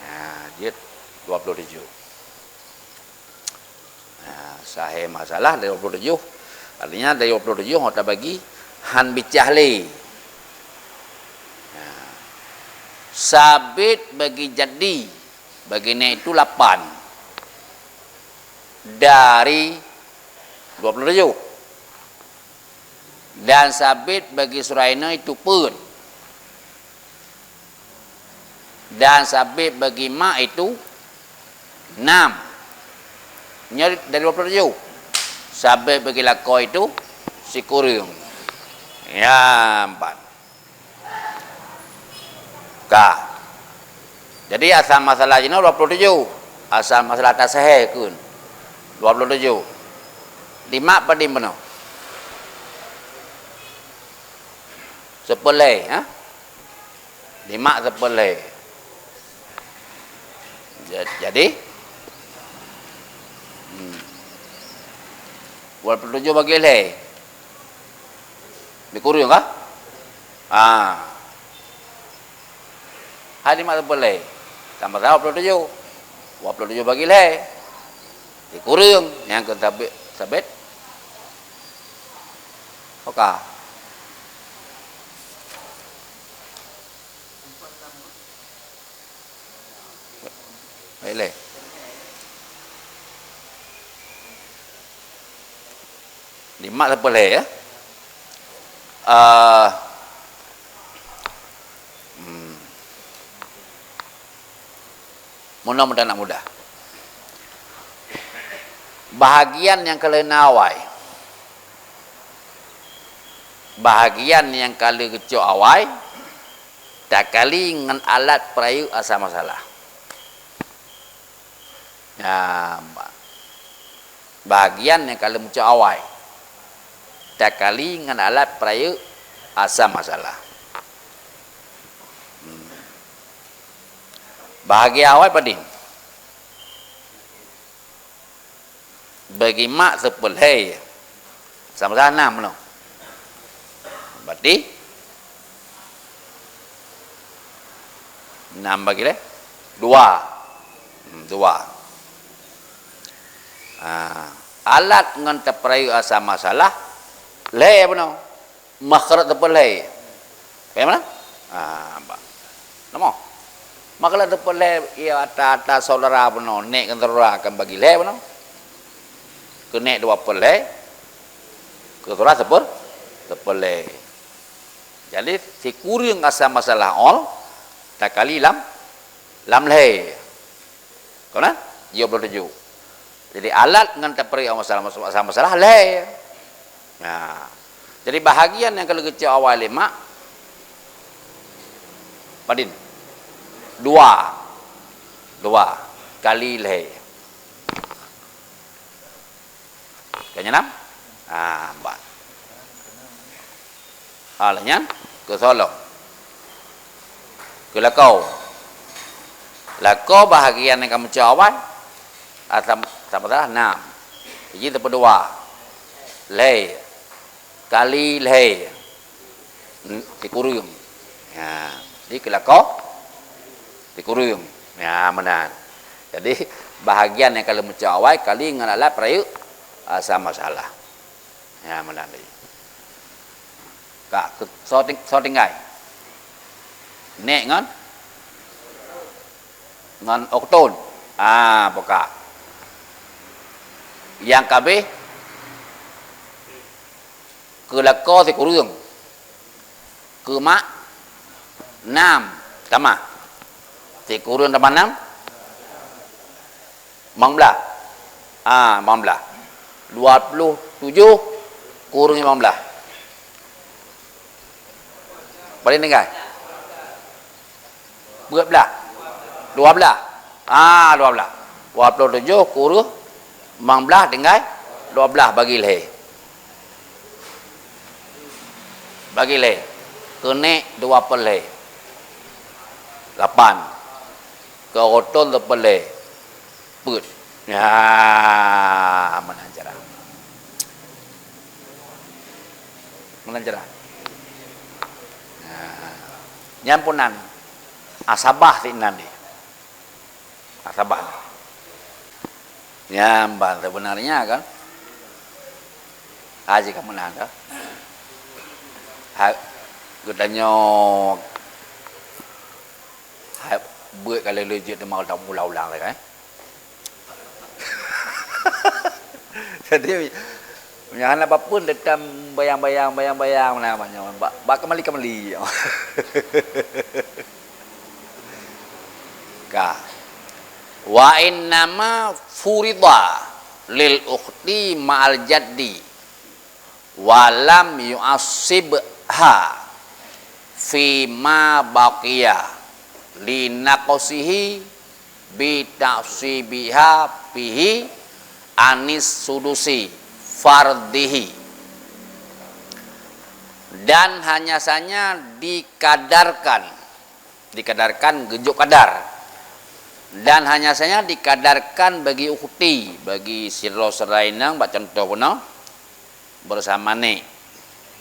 Ha, jeuet dua puluh tujuh. Ha, sahèh masalah dari dua puluh tujuh. Artinya dari dua puluh tujuh ho tabagi han bicah lé. Ha. Sabit bagi jaddi, bagi nèk itu lapan dari dua puluh tujuh. Dan sabit bagi Suraina itu peuet. Dan sabit bagi mak itu enam. Nyoe dari dua puluh tujuh. Sabit bagi lakoe itu sikureueng. Ya, empat. Ka. Jadi, asai masalah jinoe dua puluh tujuh. Asai masalah tasahèh kheun. Dua puluh tujuh. Dimak padum bunoe? Siplôh lhèe, ha? Dimak siplôh lhèe. Ja-, jadi, hmm. Dua puluh tujuh bagi lhèe. Dikureueng kah? Ha. Hai dimak siplôh lhèe. Tambah dua puluh tujuh. Dua puluh tujuh bagi lhèe. Dikureueng. Nyang keu sabit, sabit. Oka. Baik lé. Dimak siplôh lhèe, ya. Ah, hmm. Meunan mudah nak mudah. Bahagian nyang ka lheueh na awai. Bahagian nyang ka lheueh geucok awai, takali ngon alat peurayeuk asai masalah. Nah, ba-, bahagian nyang ka lheueh meucok awai, takali ngon alat peurayeuk asai masalah. Hmm. Bahagian awai padum? Bagi mak siplôh lhèe. Sama-sama nam noh. Berarti enam bagi lé dua. Hmm, dua. Ha, alat ngon tapeurayeuk asai masalah lhèe bunoe. Makhraj siplôh lhèe. Paham lah? Ha, ba. Nama? Makhraj siplôh lhèe, ya, ata-ata syedara bunoe, nèk ngon syedara kan bagi lhèe bunoe. Keu nèk dua ploh lhèe, keu syedara siplôh, siplôh lhèe. Jadi, sikureueng asai masalah ol, takali lam, lam lhèe. Kon na? Dua ploh tujoh. Jadi, alat ngon tapeurayeuk asai masalah, asai masalah lhèe. Nah. Jadi, bahagian nyang ka lheueh geucok awai lé mak, padum? Dua. Dua kali lhèe. Ka nyan nam? Ah, empat. Ah, lheueh nyan, keu soe lom? Keu lakoe. Lakoe bahagian nyang ka meucok awai, ah, tam-, tambah salah, nam. Jadi, teupeu dua. Lhèe. Kali lhèe. N-, sikureueng. Ya. Jadi, keu lakoe, sikureueng. Ya, meunan. Jadi, bahagian nyang ka lheueh meucok awai kali ngon alat peurayeuk, ah, asai masalah. Ya, meunan tadi. Ka, keu-, soe ting-, soe tinggai? Nèk ngon? Ngon ukhtun. Ah, buka. Nyang ka abéh, keu lakoe sikureueng. Keu mak, nam. Tamah. Sikureueng tamah nam? Limong blah. Ah, limong blah. Dua puluh tujoh kureueng limong blah. Paléng tinggai? Peuet blah. Dua blah. Ah, dua blah. Dua puluh tujoh kureueng limong blah tinggai dua blah bagi lhèe. Bagi lhèe. Keu nèk dua peuet lhèe. Lapan. Keu rotong dua peuet lhèe. Peuet. Ya, meunan cara. Meunan cara. Nah, nyan pun nan. Asabah sinan deh. Asabah. Nyan ban sebenarnya kan. Haji ka meunan kan. Ha, geutanyoe hai beuet ka lheueh jeuet teuma ulang-ulang lagèe, eh. Jadi, meunyoe hana apapun, teutap bayang-bayang, bayang-bayang, meunan, meunan, bak, bak keumali-keumali. Ka. Wa innama furida lil ukhti ma'al jaddi. Wa lam yu'assibha fi ma baqiya li naqsihi bi ta'sibiha fihi anis sudusi fardhihi. Dan hanya saja dikadarkan, dikadarkan geujok kadar, dan hanya saja dikadarkan bagi ukhti, bagi sidroe syedara inong, bak contoh bunoe, bersama nèk.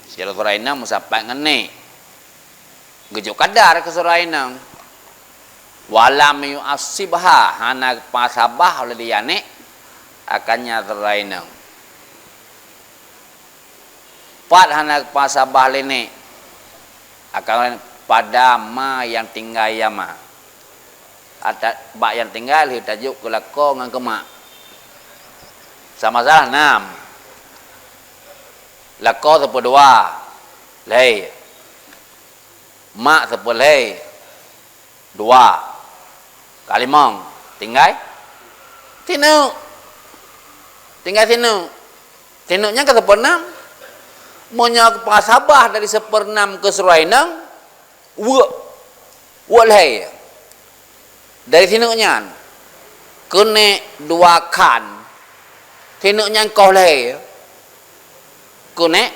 Sidroe syedara inong meusapat ngon nèk. Geujok kadar keu syedara inong. Wa lam yu'assibha, hana geupasabah oleh dia nèk akan nyan syedara inong. Pat hana geupasabah lé nèk akan pada ma nyang tinggai yama. Ata-, bak nyang tinggai lheueh tajok keu lakoe ngon keu mak. Sama salah nam. Lakoe sipeuet dua, lhèe. Mak sipeuet lhèe, dua. Ka limong. Tinggai? Sineuk. Tinggai sineuk. Sineuk nyan ka sipeuet nam. Meunyoe geupasabah dari sipeuet nam keu syedara inong, weuek, weuek lhèe. Dari sineuk nyan, keu nèk dua khan, sineuk nyan koh lhèe. Keu nèk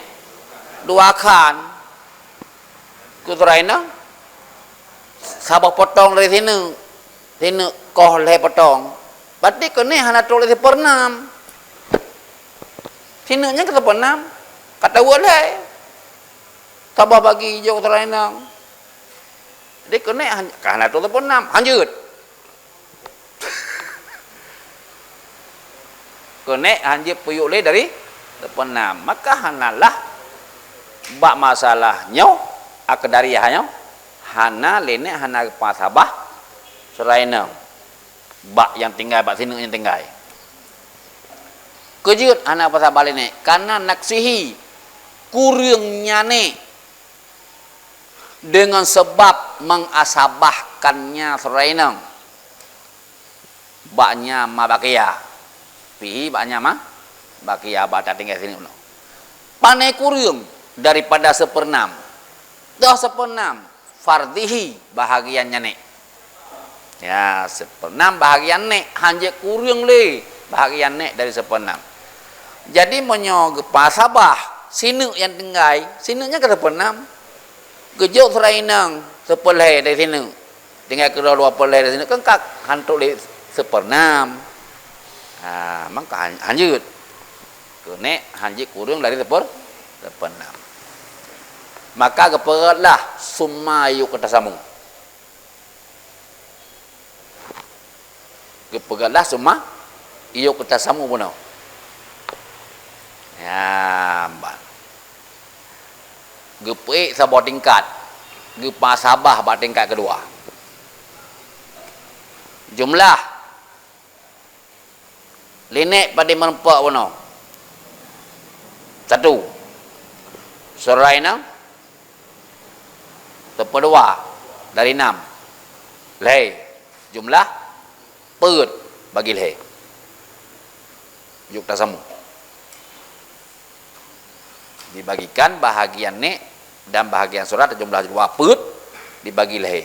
dua khan. Keu syedara inong, saboh potong dari sineuk, sineuk koh lhèe potong. Berarti keu nèk hana trok lé sipeuet nam. Sineuk nyan ka sipeuet nam, ka taweuek lhèe. Saboh bagi jok syedara inong. Jadi keu nèk han-, ka hana trok sipeuet nam, hanjeuet. Keu nèk hanjeuet peuyuek lé dari sipeuet nam. Maka hanalah bak masalah nyoe, aqdariah nyoe, hana lé nèk hana geupasabah syedara inong. Bak nyang tinggai, bak sineuk nyang tinggai. Keu jeuet hana pasabah lé nèk, karena naqsihi, kureueng nyan nèk, dengan sebab mengasabahkannya syedara inong. Bak nyan ma baqiya. Fihi bak nyan ma baqiya, bak tatinggai sineuk nyoe. Pane kureueng daripada sipeuet nam. Toh sipeuet nam, fardhihi, bahagian nyan nèk. Ya, sipeuet nam bahagian nèk, hanjeuet kureueng lé bahagian nèk dari sipeuet nam. Jadi, meunyoe geupasabah sineuk nyang tinggai, sineuk nyan ka sipeuet nam. Geujok syedara inong sipeuet lhèe dari sineuk. Tinggai keudroe dua peuet lhèe dari sineuk, kan ka han trok lé sipeuet nam. Ha, maka han-, hanjeuet. Keu nèk hanjeuet kureueng dari sipeuet, sipeuet nam. Maka geupeugètlah summa yuqtasamu. Geupeugètlah summa yuqtasamu bunoe. Ya, ban. Geupeuék saboh tingkat, geupasabah bak tingkat keudua. Jumlah lé nèk padum meureumpok bunoe. Satu. Syedara inong. Seupeudua dari nam. Lhèe. Jumlah peuet bagi lhèe. Jok tasamu. Dibagikan bahagian nek dan bahagian surat jumlah dua peuet dibagi lhèe.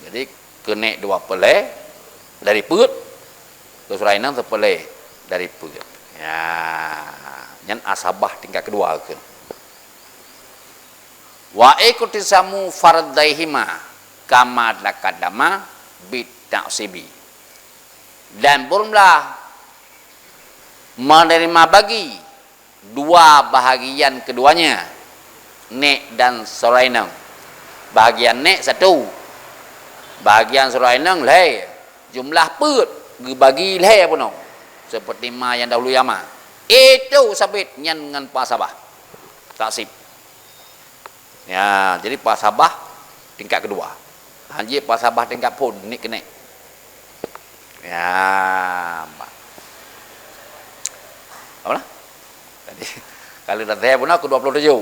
Jadi, keu nek dua peuet lhèe dari peuet, keu surat inong seupeulhèe dari peuet. Ya, nyan asabah tingkat keudua keuh. Wa iqtisamu fardaihima kama taqaddama bit ta'sibi. Dan beureumeublah meuneurimah bagi dua bahagian keuduanya, nek dan surat inong. Bahagian nek satu, bahagian surat inong lhèe, jumlah peuet geubagi lhèe bunoe, seperti ma nyang dahulu nyang ma. Itu sabit nyan ngon muhasabah. Taksib. Ya, jadi muhasabah tingkat keudua. Ha, jih muhasabah tingkat phôn, nek keu nek. Ya, ma-, apa lah? Jadi, kalau dah saya pun keu dua puluh tujuh.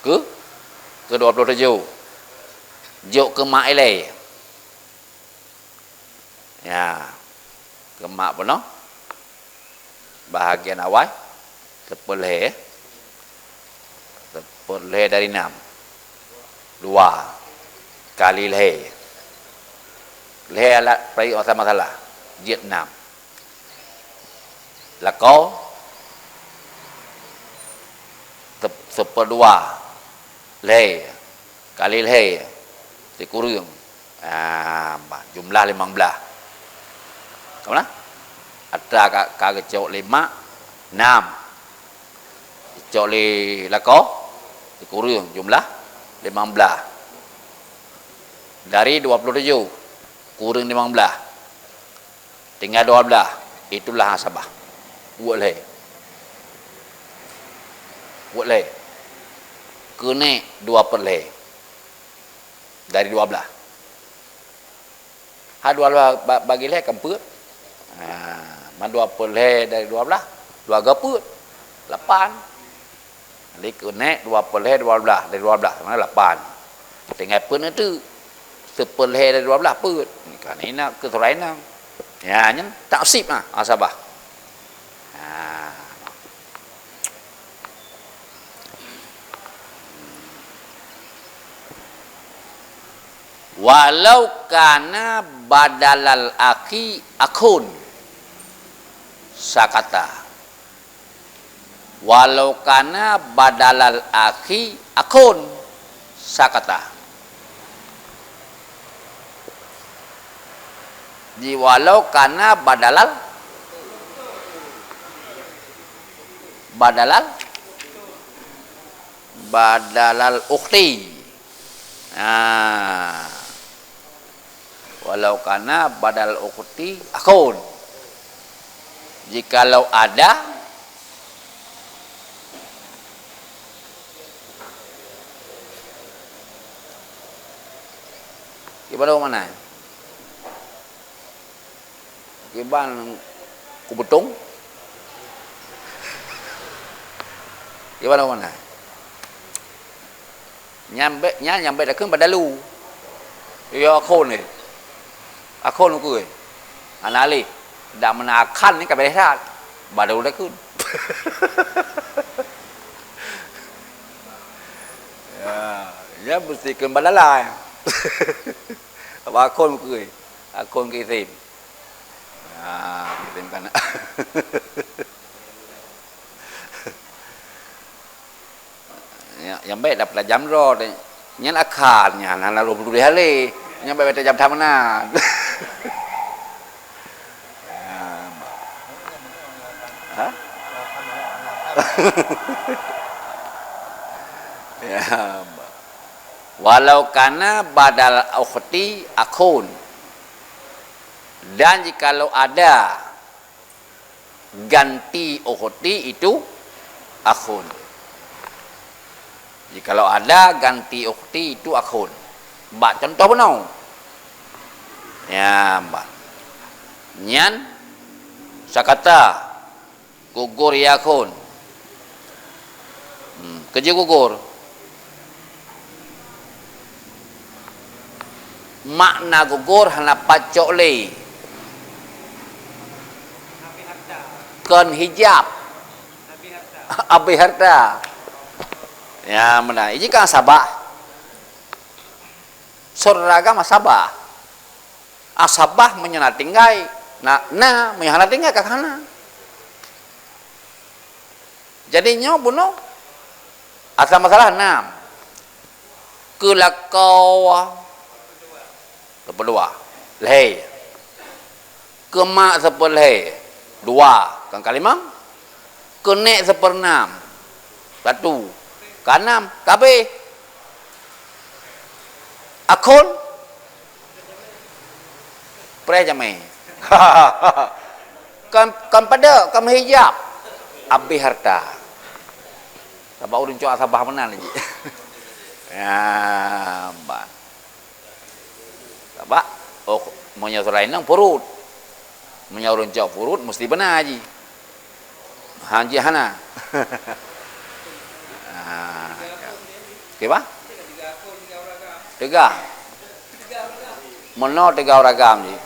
Keu? Keu dua puluh tujuh. Jok keu mak ilèe. Ya. Keu mak bunoe. Bahagian awai, seupeulhèe. Seupeulhèe dari nam. Dua kali lhèe. Lhèe alat peurayeuk masalah. Jeuet nam. Lakoe, seup-, seupeudua lhèe. Kali lhèe, sikureueng. Ah, bah, jumlah limong blaih. Ka meunan? Atra ka, ka geucok lé mak, nam. Geucok lé lakoe, sikureueng, jumlah limong blaih. Dari dua puluh tujuh, kureueng limong blaih. Tinggai dua blaih, itulah asabah. Peuet lhèe. Peuet lhèe. Keu nek dua peuet lhèe dari dua blaih. Ha, dua blaih ba-, bagi lhèe kan peuet. Ha, ma dua peuet lhèe dari dua blaih, dua ga peuet. Lapan. Jadi keu nek dua peuet lhèe dua blaih, dari dua blaih, sama lapan. Tinggai peuet na teuk. Seupeulhèe dari dua blaih peuet. Kan inan keu surat inong. Ya, nyan taksib na, asabah. Ha. Walau kana badalal akhi akhun sakata. Walau kana badalal akhi akhun sakata. Di walau kana badalal, badalal, badalal ukhti. Nah. Walau kana badal ukhti akhun. Jikalau ada, gimana mana? Kiban kubeutong. Kiban mana? Nyang bèk, nyan nyang bèk takheun badalu. Ya, akhon ni. Akhon ku. Hana alèh. Dak meunan akhan ni ka bèk that. Badalu takheun. Ya, ya mesti kheun badala. Apa akhon ku? Akhon ke isim. Ah, isim kana. Ya, nyang bèk dap tajam droe. Nyan akhan nyan, hana lôn peuduli hale. Nyang bèk tajam that meunan. Ya, bah. Ha? Ya, bah. Walau kana badal ukhti akhun. Dan jikalau ada ganti ukhti itu akhun. Jikalau ada ganti ukhti itu akhun. Bak contoh bunoe. Ya, bah. Nyan sakata gugur ya akhun. Hmm, keujeuet gugur. Makna gugur hana pacok lé. Kon hijab. Abéh harta. Ya, meunan. Iji kan asabah. Saudara agam asabah. Asabah meunyoe na tinggai, na, na, meunyoe hana tinggai ka hana. Jadi nyoe bunoe asal masalah nam. Keu lakoe seupeudua, lhèe. Keu mak seupeulhèe, dua, kan ka limong. Keu nèk seupeunam, satu, ka nam, ka abéh. Akhon, preh jamé. Kan, kan padub, kan meuhijab. Abéh harta. Sabab ureueng cok asabah meunan lé jih. Ya, ban. Sabab, oh, meunyoe saudara inong purut. Meunyoe ureueng cok purut, meusti beuna jih. Han jih hana. Ah, ya. Oke, bah? Teuga. Meunoe teuga ureueng agam jih.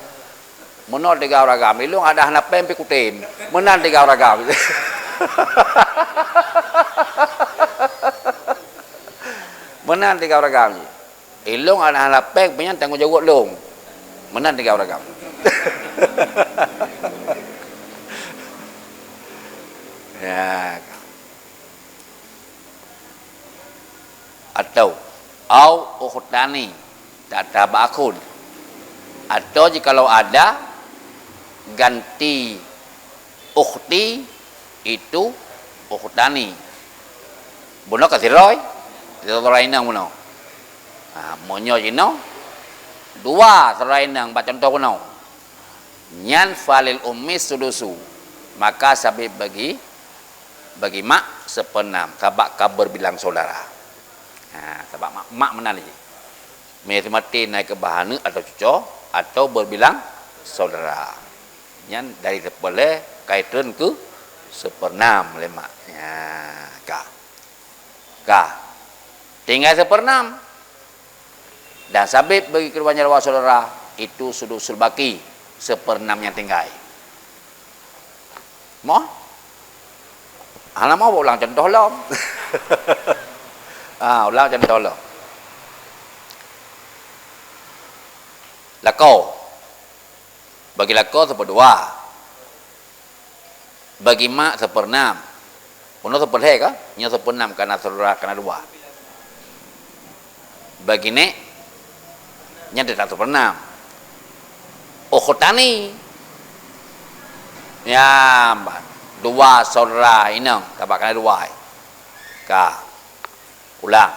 Meunoe teuga ureueng agam. Ilong ada hana péng pih kutem. Meunan teuga ureueng agam. Meunan teuga ureueng agam jih. Ilong hana, hana lapéng, pih nyan tanggong jaweueb lôn. Meunan tinggai ureueng agam. Ya. Atau, au ukhtani, tak tabah akhun. Atau jikalau ada, ganti ukhti itu ukhtani. Bunoe ka sidroe, sidroe inong bunoe. Ha, meunyoe jinoe, dua sidroe inong bak cuntoh bunoe. Nyan falil ummi sudusu, maka sabé bagi, bagi mak seupeunam, sabab ka berbilang saudara. Ha, sabab mak, mak meunan lé. Meunyoe maté na keubah aneuk atau cuco, atau berbilang saudara. Nyan dari seupeulhèe ka itreun keu seupeunam lé mak. Nya, ka. Ka. Tinggai seupeunam. Dan sabé bagi keuluwarga saudara, itu sudusul baki, seupeunam nyang tinggai. Moh? Hana moh ulang cuntoh lom. Ah, ulang cuntoh lom. Lakoe. Bagi lakoe seupeudua. Bagi mak seupeunam. Bunoe seupeulhèe ka? Nyoe seupeunam kana syedara kana dua. Bagi nèk, nyan teutap seupeunam. Ukhtani. Ya, dua syedara inong, sabab kana dua. Ka. Ulang.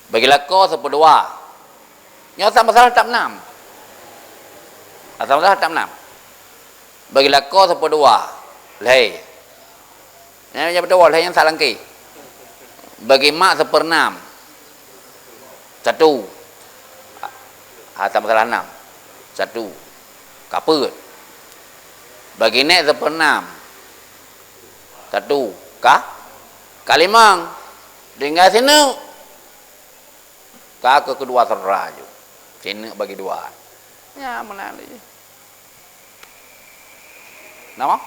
Bagi lakoe seupeudua. Nyoe asai masalah teutap nam. Asai masalah teutap nam. Bagi lakoe seupeudua. Lhèe. Nyan nyang beutôi lhèe nyan salangke. Bagi mak seupeunam. Satu. Asai masalah nam. Satu. Ka peuet. Bagi nèk seupeunam. Satu. Ka? Ka limong. Tinggai sineuk. Ka keu keudua syedara ju. Sineuk bagi dua. Nya meunan lé. Nama?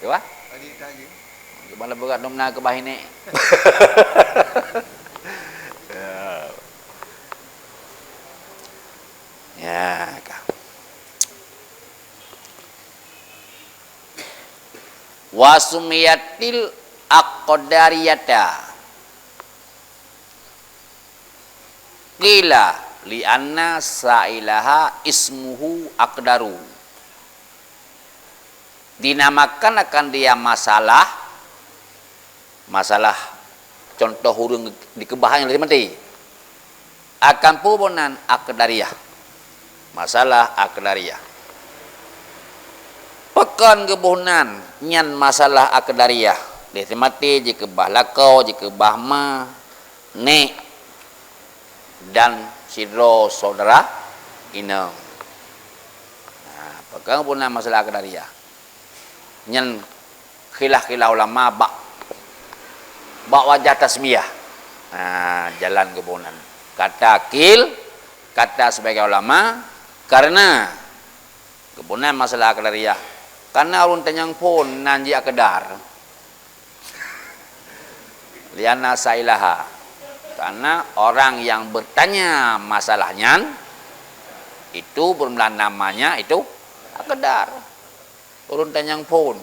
Dua? Gimana berat dong na keubah ini? Ya. Ya, ka. Wa sumiyatil aqdariyata. Qila li anna sa'ilaha ismuhu Aqdaru. Dinamakan akan dia masalah, masalah contoh ureueng dikeubah nyang lheueh maté. Akan peue bunoe nan Aqdariyah. Masalah Aqdariyah. Pakon geuboh nan nyan masalah Aqdariyah? Lheueh maté jikeubah lakoe, jikeubah ma, nèk, dan sidroe syedara inong. Nah, pakon geuboh nan masalah Aqdariyah? Nyan khilaf-khilaf ulama bak, bak wajah tasmiyah. Ha, jalan geuboh nan. Kata qil, kata sebagian ulama, karena, geuboh na masalah aqdariyah. Karena ureuëng tanyong phon nan jih aqdar. Lianna sa'ilaha. Karena orang yang bertanya masalah nyan, itu bermula namanya itu aqdar. Ureuëng tanyong phon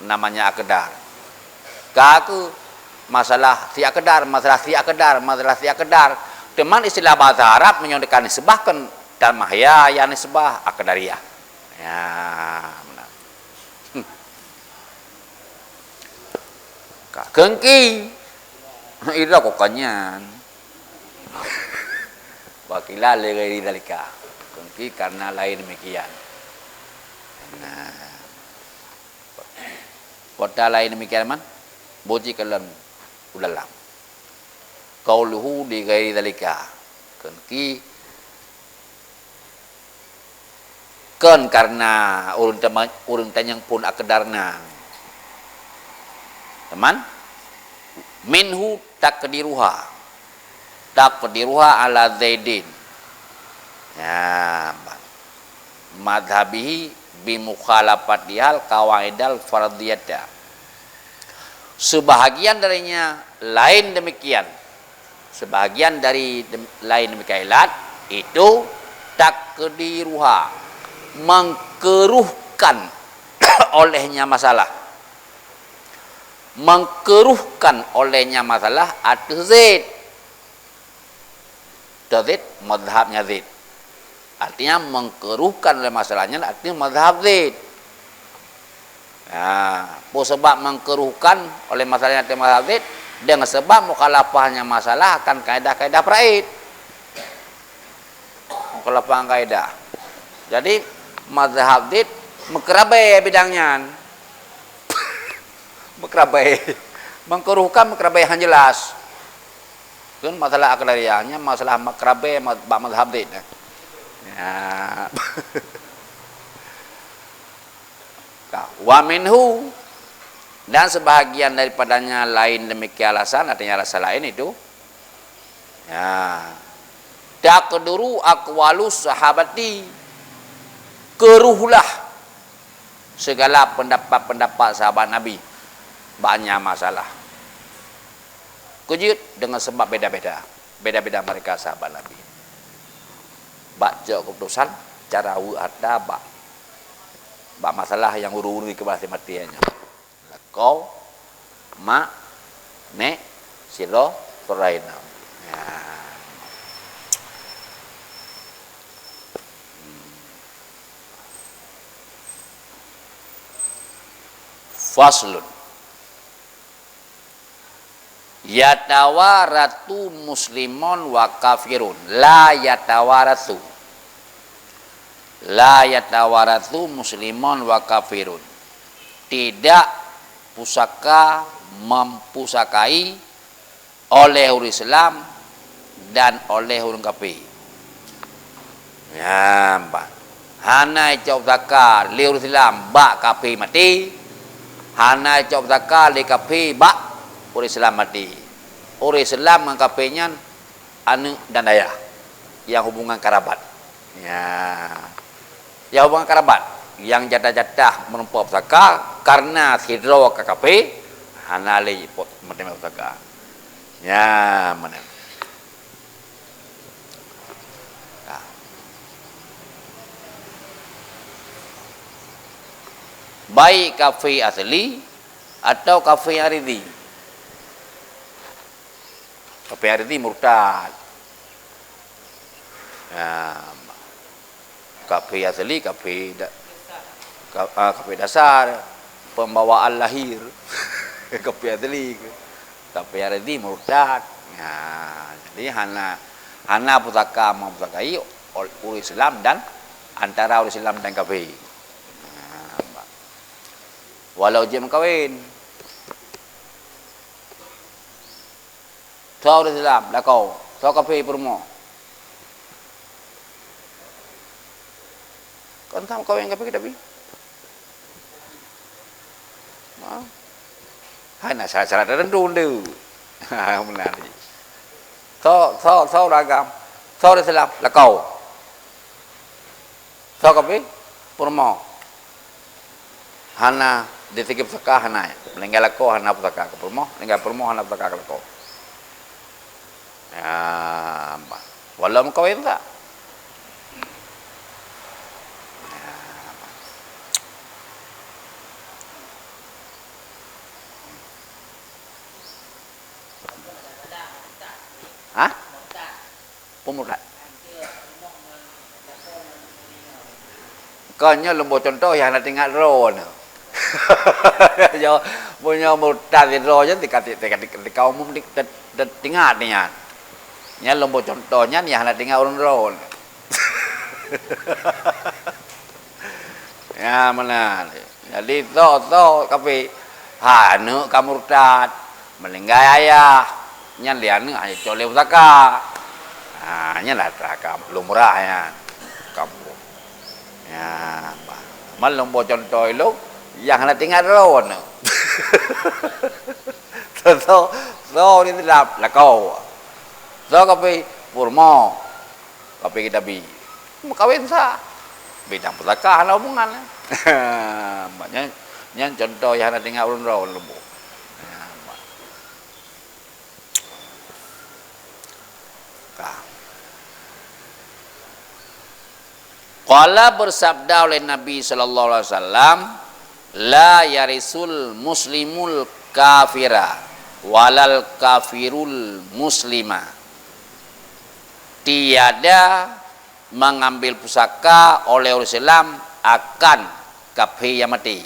namanya aqdar. Ka keuh masalah si aqdar, masalah si aqdar, masalah si aqdar. Teuma istilah bahasa Arab meunyoe ka nisbah kan tamah ya, ya nisbah aqdariyah. Ya, benar. Hmm. Ka keungki. Ira kok kanyan. Wa qila li ghairi dzalika. Keungki karena lain demikian. Nah. Kota lain demikian man? Boci kalon ulama. Qauluhu li ghairi dzalika. Keungki kon karena ureuëng tama-, ureuëng tanyong phon aqdar nyan. Teuma? Minhu taqdiruha. Taqdiruha ala Zaidin. Ya, madhhabihi bi mukhalafatihal qawaidal fardhiyata. Sebahagian darinya lain demikian. Sebahagian dari dem-, lain demikian ilat, itu taqdiruha, mengkeruhkan olehnya masalah. Mengkeruhkan olehnya masalah ateueh Zaid. Teu Zaid, mazhabnya Zaid. Artinya, mengkeruhkan oleh masalahnya, artinya mazhab Zaid. Nah, peue sabab mengkeruhkan oleh masalahnya, artinya mazhab Zaid? Dengan sebab mukhalafahnya masalah akan kaedah-kaedah faraid. Mukhalafah kaidah. Jadi, mazhab Zaid meukeurabai bidang nyan. Meukeurabai. Mengkeruhkan meukeurabai han jelas. Kan masalah aqdariyah, nyan masalah meukeurabai ma-, bak mazhab Zaid. Ya. Ka, wa minhu, dan sebahagian daripadanya lain demikian alasan, artinya alasan lain itu. Ya. Taqduru aqwalus sahabati, keruhlah segala pendapat-pendapat sahabat Nabi. Banyak masalah. Keujeuet dengan sebab beda-beda. Beda-beda mereka sahabat Nabi. Bak cok keputusan, cara weuek hareuta bak, bak masalah nyang ureuëng-ureuëng keubeulaih maté nyan. Lakoe, mak, nek, sidroe, syedara inong. Ya. Hmm. Faslun. Yatawaratsu muslimun wa kafirun. La yatawaratsu. La yatawaratsu muslimun wa kafirun. Tidak pusaka mempusakai oleh ureuëng Islam dan oleh ureuëng kafé. Nyan, bah. Hana icok pusaka lé ureuëng Islam bak kafé maté. Hana icok pusaka lé kafé bak ureuëng Islam maté. Ureuëng Islam ngon kafé nyan aneuëk dan ayah, nyang hubungan karabat. Ya. Ya, hubungan karabat. Nyang jatah-jatah meureumpok pusaka kareuna sidroe ka kafé, hana lé pot meuteumé pusaka. Ya, meunan. Nah. Baik kafé asli atau kafé Aridhi. Kafé Aridhi murtad. Nah, kafé asli, kafé da-, ka-, ah, kafé dasar, pembawaan lahir. Kafé asli, kafé Aridhi murtad. Nah, jadi hana, hana pusaka meupusakai ol-, ureuëng Islam dan antara ureuëng Islam dan kafé. Nah, walau jeuet meukawen. Soe ureuëng Islam lakoe, soe kafé peurumoh. Kon sama kawin kafé tapi. Ha? Hana syarat-syarat tertentu tu. Ha, meunan. Soe, soe, soe ureueng agam? Soe ureueng Islam? Lakoe. Soe kafé? Peurumoh. Hana, di segi pusaka hana. Meuninggai lakoe hana pusaka keu peurumoh, meuninggai peurumoh hana pusaka keu lakoe. Ya, bah. Walau meukawen sa. Ya, bah. Hah? Peue murtad? Kon nyoe lôn boh cuntoh nyang hana teuingat droeneuh. Nyoe, meunyoe murtad sidroe nyan tika, tika, tika, tika umum ti-, te-, te-, teuingat nyan. Nyan lôn boh cuntoh nyan nyang hana teuingat ureueng droeneuh. Ya, meunan. Jadi, soe-soe kafé, ha, aneuk ka murtad, meuninggai ayah, nyan lé aneuk hana cok lé pusaka. Ha, nyan lah ka lumrah nyan. Kampung. Ya, bah. Man lôn boh cuntoh ilôn, nyang hana teuingat droeneuh. Soe, soe, soe di dalam lakoe. Soe kafé, peurumoh. Kafé kita bi. Meukawen sa. Bidang pusaka hana hubungan. Mak nyan, nyan cuntoh nyang hana teuingat ureueng droe lôn boh. Ka. Qala, bersabda oleh Nabi sallallahu alaihi wasallam, "La yarisul muslimul kafira walal kafirul muslima." Tiada mengambil pusaka oleh ureueng Islam akan kafé nyang maté,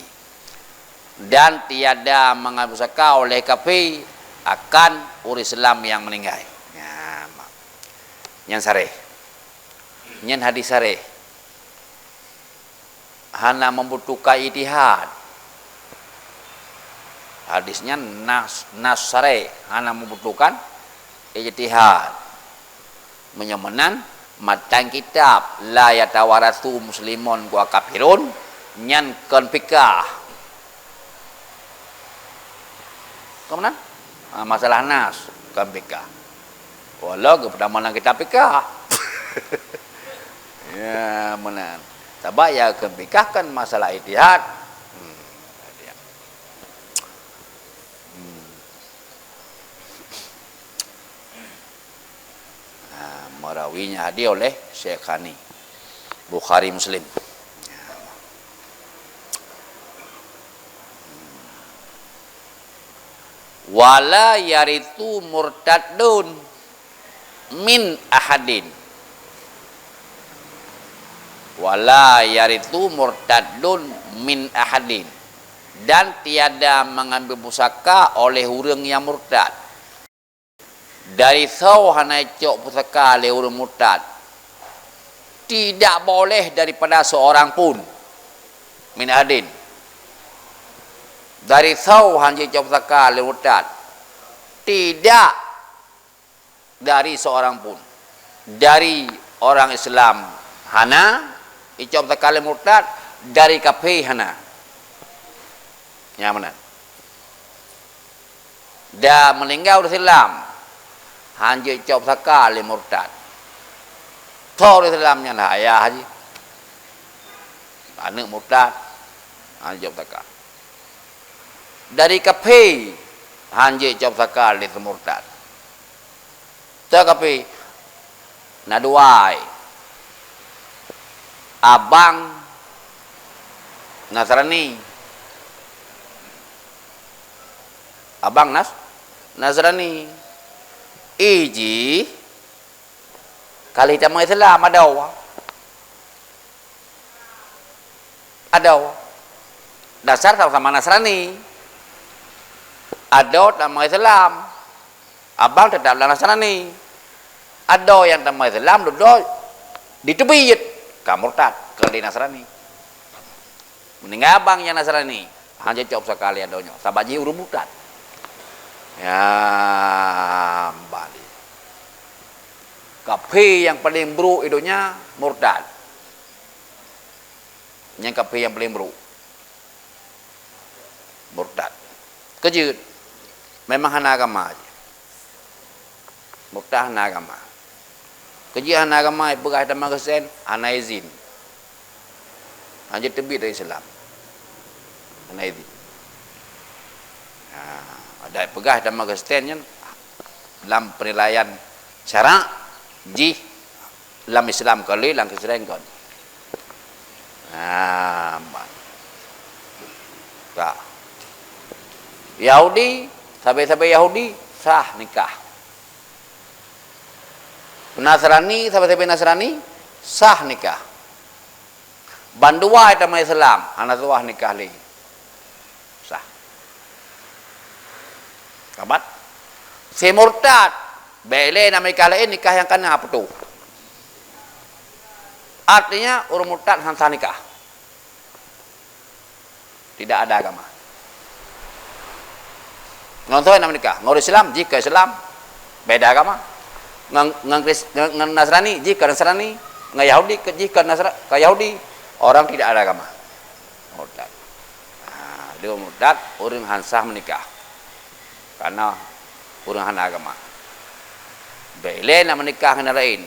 dan tiada mengambil pusaka oleh kafé akan ureueng Islam nyang meuninggai. Nyan, nyan saréh. Nyan hadis saréh. Hana membutuhkan ijtihad. Hadis nyan nas, nas saréh, hana membutuhkan ijtihad. Meunyoe meunan, matan kitab, "La yatawaratsu muslimun wa kafirun," nyan kon fikah. Kon meunan? Ha, masalah nas, kon fikah. Walau geupeutama lam kitab fikah. Ya, meunan. Sabab ya, kon fikah kan masalah ijtihad. Hmm. Hmm. Ha, meurawi nyan hadis oleh Syaikhani, Bukhari, Muslim. Wala yaritsu murtaddun min ahadin. Wala yaritsu murtaddun min ahadin. Dan tiada mengambil pusaka oleh ureueng nyang murtad. Dari soe hana icok pusaka lé ureueng murtad? Tidak boleh daripada seorang pun. Min ahadin. Dari soe hana icok pusaka lé murtad? Tidak dari seorang pun. Dari orang Islam hana icok pusaka lé murtad, dari kafé hana. Nyan meunan. Dan meuninggai ureueng Islam, hana jeuet cok pusaka lé murtad. Tho ureueng Islam nyan ayah jih. Aneuk murtad, hana jeuet cok pusaka. Dari kafé, hana jeuet cok pusaka lé murtad. Teukapi na dua, abang Nasrani. Abang Nas-, Nasrani. Iji kali tamong Islam adoe. Adoe. Dasar sama-sama Nasrani. Adoe tamong Islam. Abang teutap lam Nasrani. Adoe nyang tamong Islam dudoe diteubiet, ka murtad, keu di Nasrani. Meuninggai abang nyang Nasrani, hana cocok pusaka lé adoe nyoe, sabab jih ureueng murtad. Ya, bali. Kafé nyang paleng brok di donya murtad. Nyang kafé nyang paleng brok. Murtad. Keujeuet. Memang hana agama jih. Murtad hana agama. Keu jih hana agama, peugah tamah Kristen, hana izin. Hana jiteubiet dari Islam. Hana izin. Ha, ada peugah tamah Kristen nyan, lam penilaian syarak, jih lam Islam ka lé, lam Kristen kon. Ha, ba-, ka. Yahudi, sabe-sabe Yahudi sah nikah. Nasrani, sabe-sabe Nasrani sah nikah. Bandua tamah Islam, hana sah nikah lé. Sah. Kabat. Si murtad, bèk lé na nikah laén, nikah nyang ka na putôh. Artinya, ureueng murtad hana sah nikah. Tidak ada agama. Ngon soe na nikah? Ngon ureueng Islam, jih keu Islam, beda agama. Ngon, ngon Kris-, ngon, ngon Nasrani, jih keu Nasrani. Ngon Yahudi, keu, jih keu Nasra-, keu Yahudi. Orang tidak ada agama. Murtad. Ha, dia murtad, ureueng han sah menikah. Karena ureueng hana agama. Bèk lé na menikah ngon laén.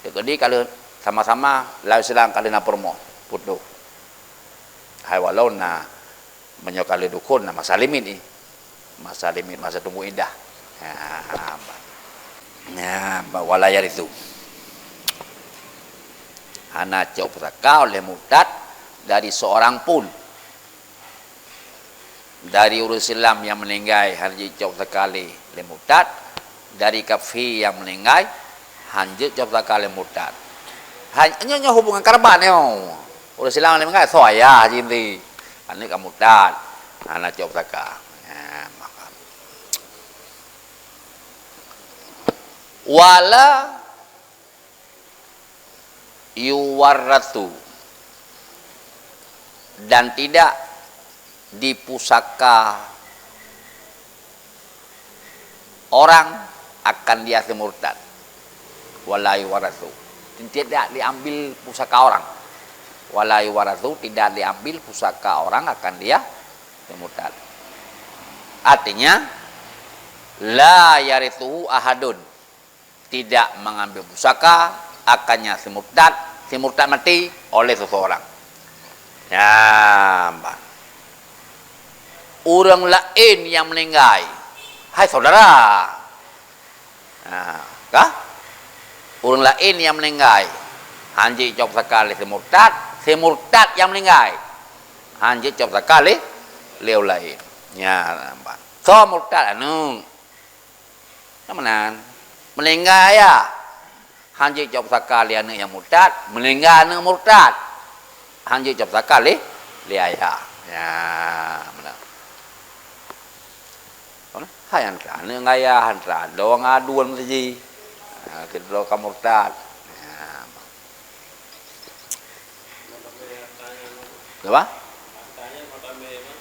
Jadi kalau sama-sama, lam Islam kalau na peurumoh, putôh. Hai walau na, meunyoe ka lheueh dukun, na masa limit jih. Masa limit, masa tunggu iddah. Ha, ba-, ha, ba-, wala yaritsu. Hana cok pusaka oleh murtad dari seorang pun. Dari ureueng Islam nyang meuninggai, hana jicok pusaka lé, lé murtad. Dari kafé nyang meuninggai, hana jicok pusaka lé murtad. Ha, nyoe, nyoe hubungan karabat nyoe. Ureueng Islam nyang meuninggai, soe ayah jih nyan. Aneuk ka murtad. Hana cok pusaka. Ha, maka. Wala yuwarratsu, dan tidak dipusaka orang akan dia si murtad. Wala yuwarratsu, tidak diambil pusaka orang. Wala yuwarratsu, tidak diambil pusaka orang akan dia si murtad. Artinya, la yaritsuhu ahadun, tidak mengambil pusaka akannya si murtad, si murtad mati oleh seseorang. Ya, bah. Ureueng laén nyang meuninggai, hai saudara. Ha, kah? Ureueng laén nyang meuninggai, hana jicok pusaka lé si murtad, si murtad nyang meuninggai, hana jicok pusaka lé, lé ureueng laén. Ya, bah. Soe murtad aneuk? Nama nan? Meuninggai ayah. Hana jicok pusaka lé aneuk nyang murtad, meuninggai aneuk murtad. Hana jicok pusaka lé, lé ayah. Ya, meunan. Hai, antara aneuk ngon ayah, antara droe ngon aduen meusaji. Ha, keudroe ka murtad. Ya. Apa?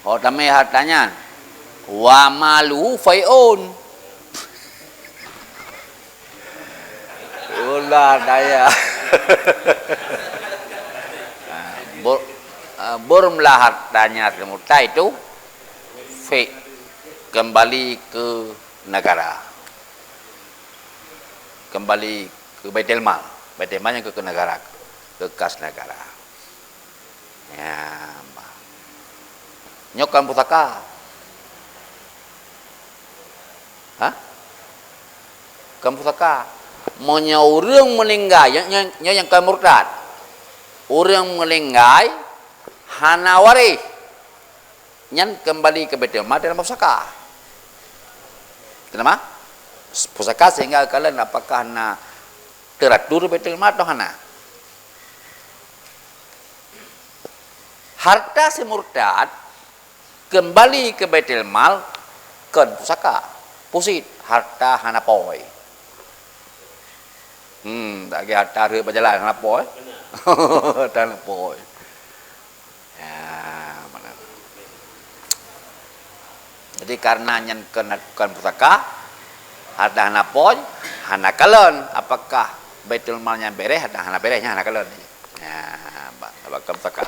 Oh, tamé harta nyan. Wa maluhu fai'un. Ulah daya. Ber-, eh, bermula hartanya si murtad itu fi, kembali ke negara. Kembali ke Baitul Mal. Baitul Mal nyang keu, keu negara, keu kas negara. Ya, bah. Nyoe kon pusaka. Hah? Kon pusaka. Meunyoe ureueng meuninggai, nyoe, nyoe, nyoe nyang kon murtad. Ureueng meuninggai hana waréh. Nyan kembali ke Baitul Mal dalam pusaka. Kenapa? Pusaka sehingga kalian apakah na teratur Baitul Mal atau hana? Harta si murtad kembali ke Baitul Mal kon pusaka. Pusit, harta hana pôi. Hmm, tak kira harta rhot bak jalan hana pôi. Harta hana pôi. Ya, mana? Jadi, karena nyan kon, kon pusaka, harta hana pôi, hana kalon. Apakah Baitul Mal nyan beréh, harta hana beréh, nyan hana kalon. Ya, ba-, ba-, kon pusaka.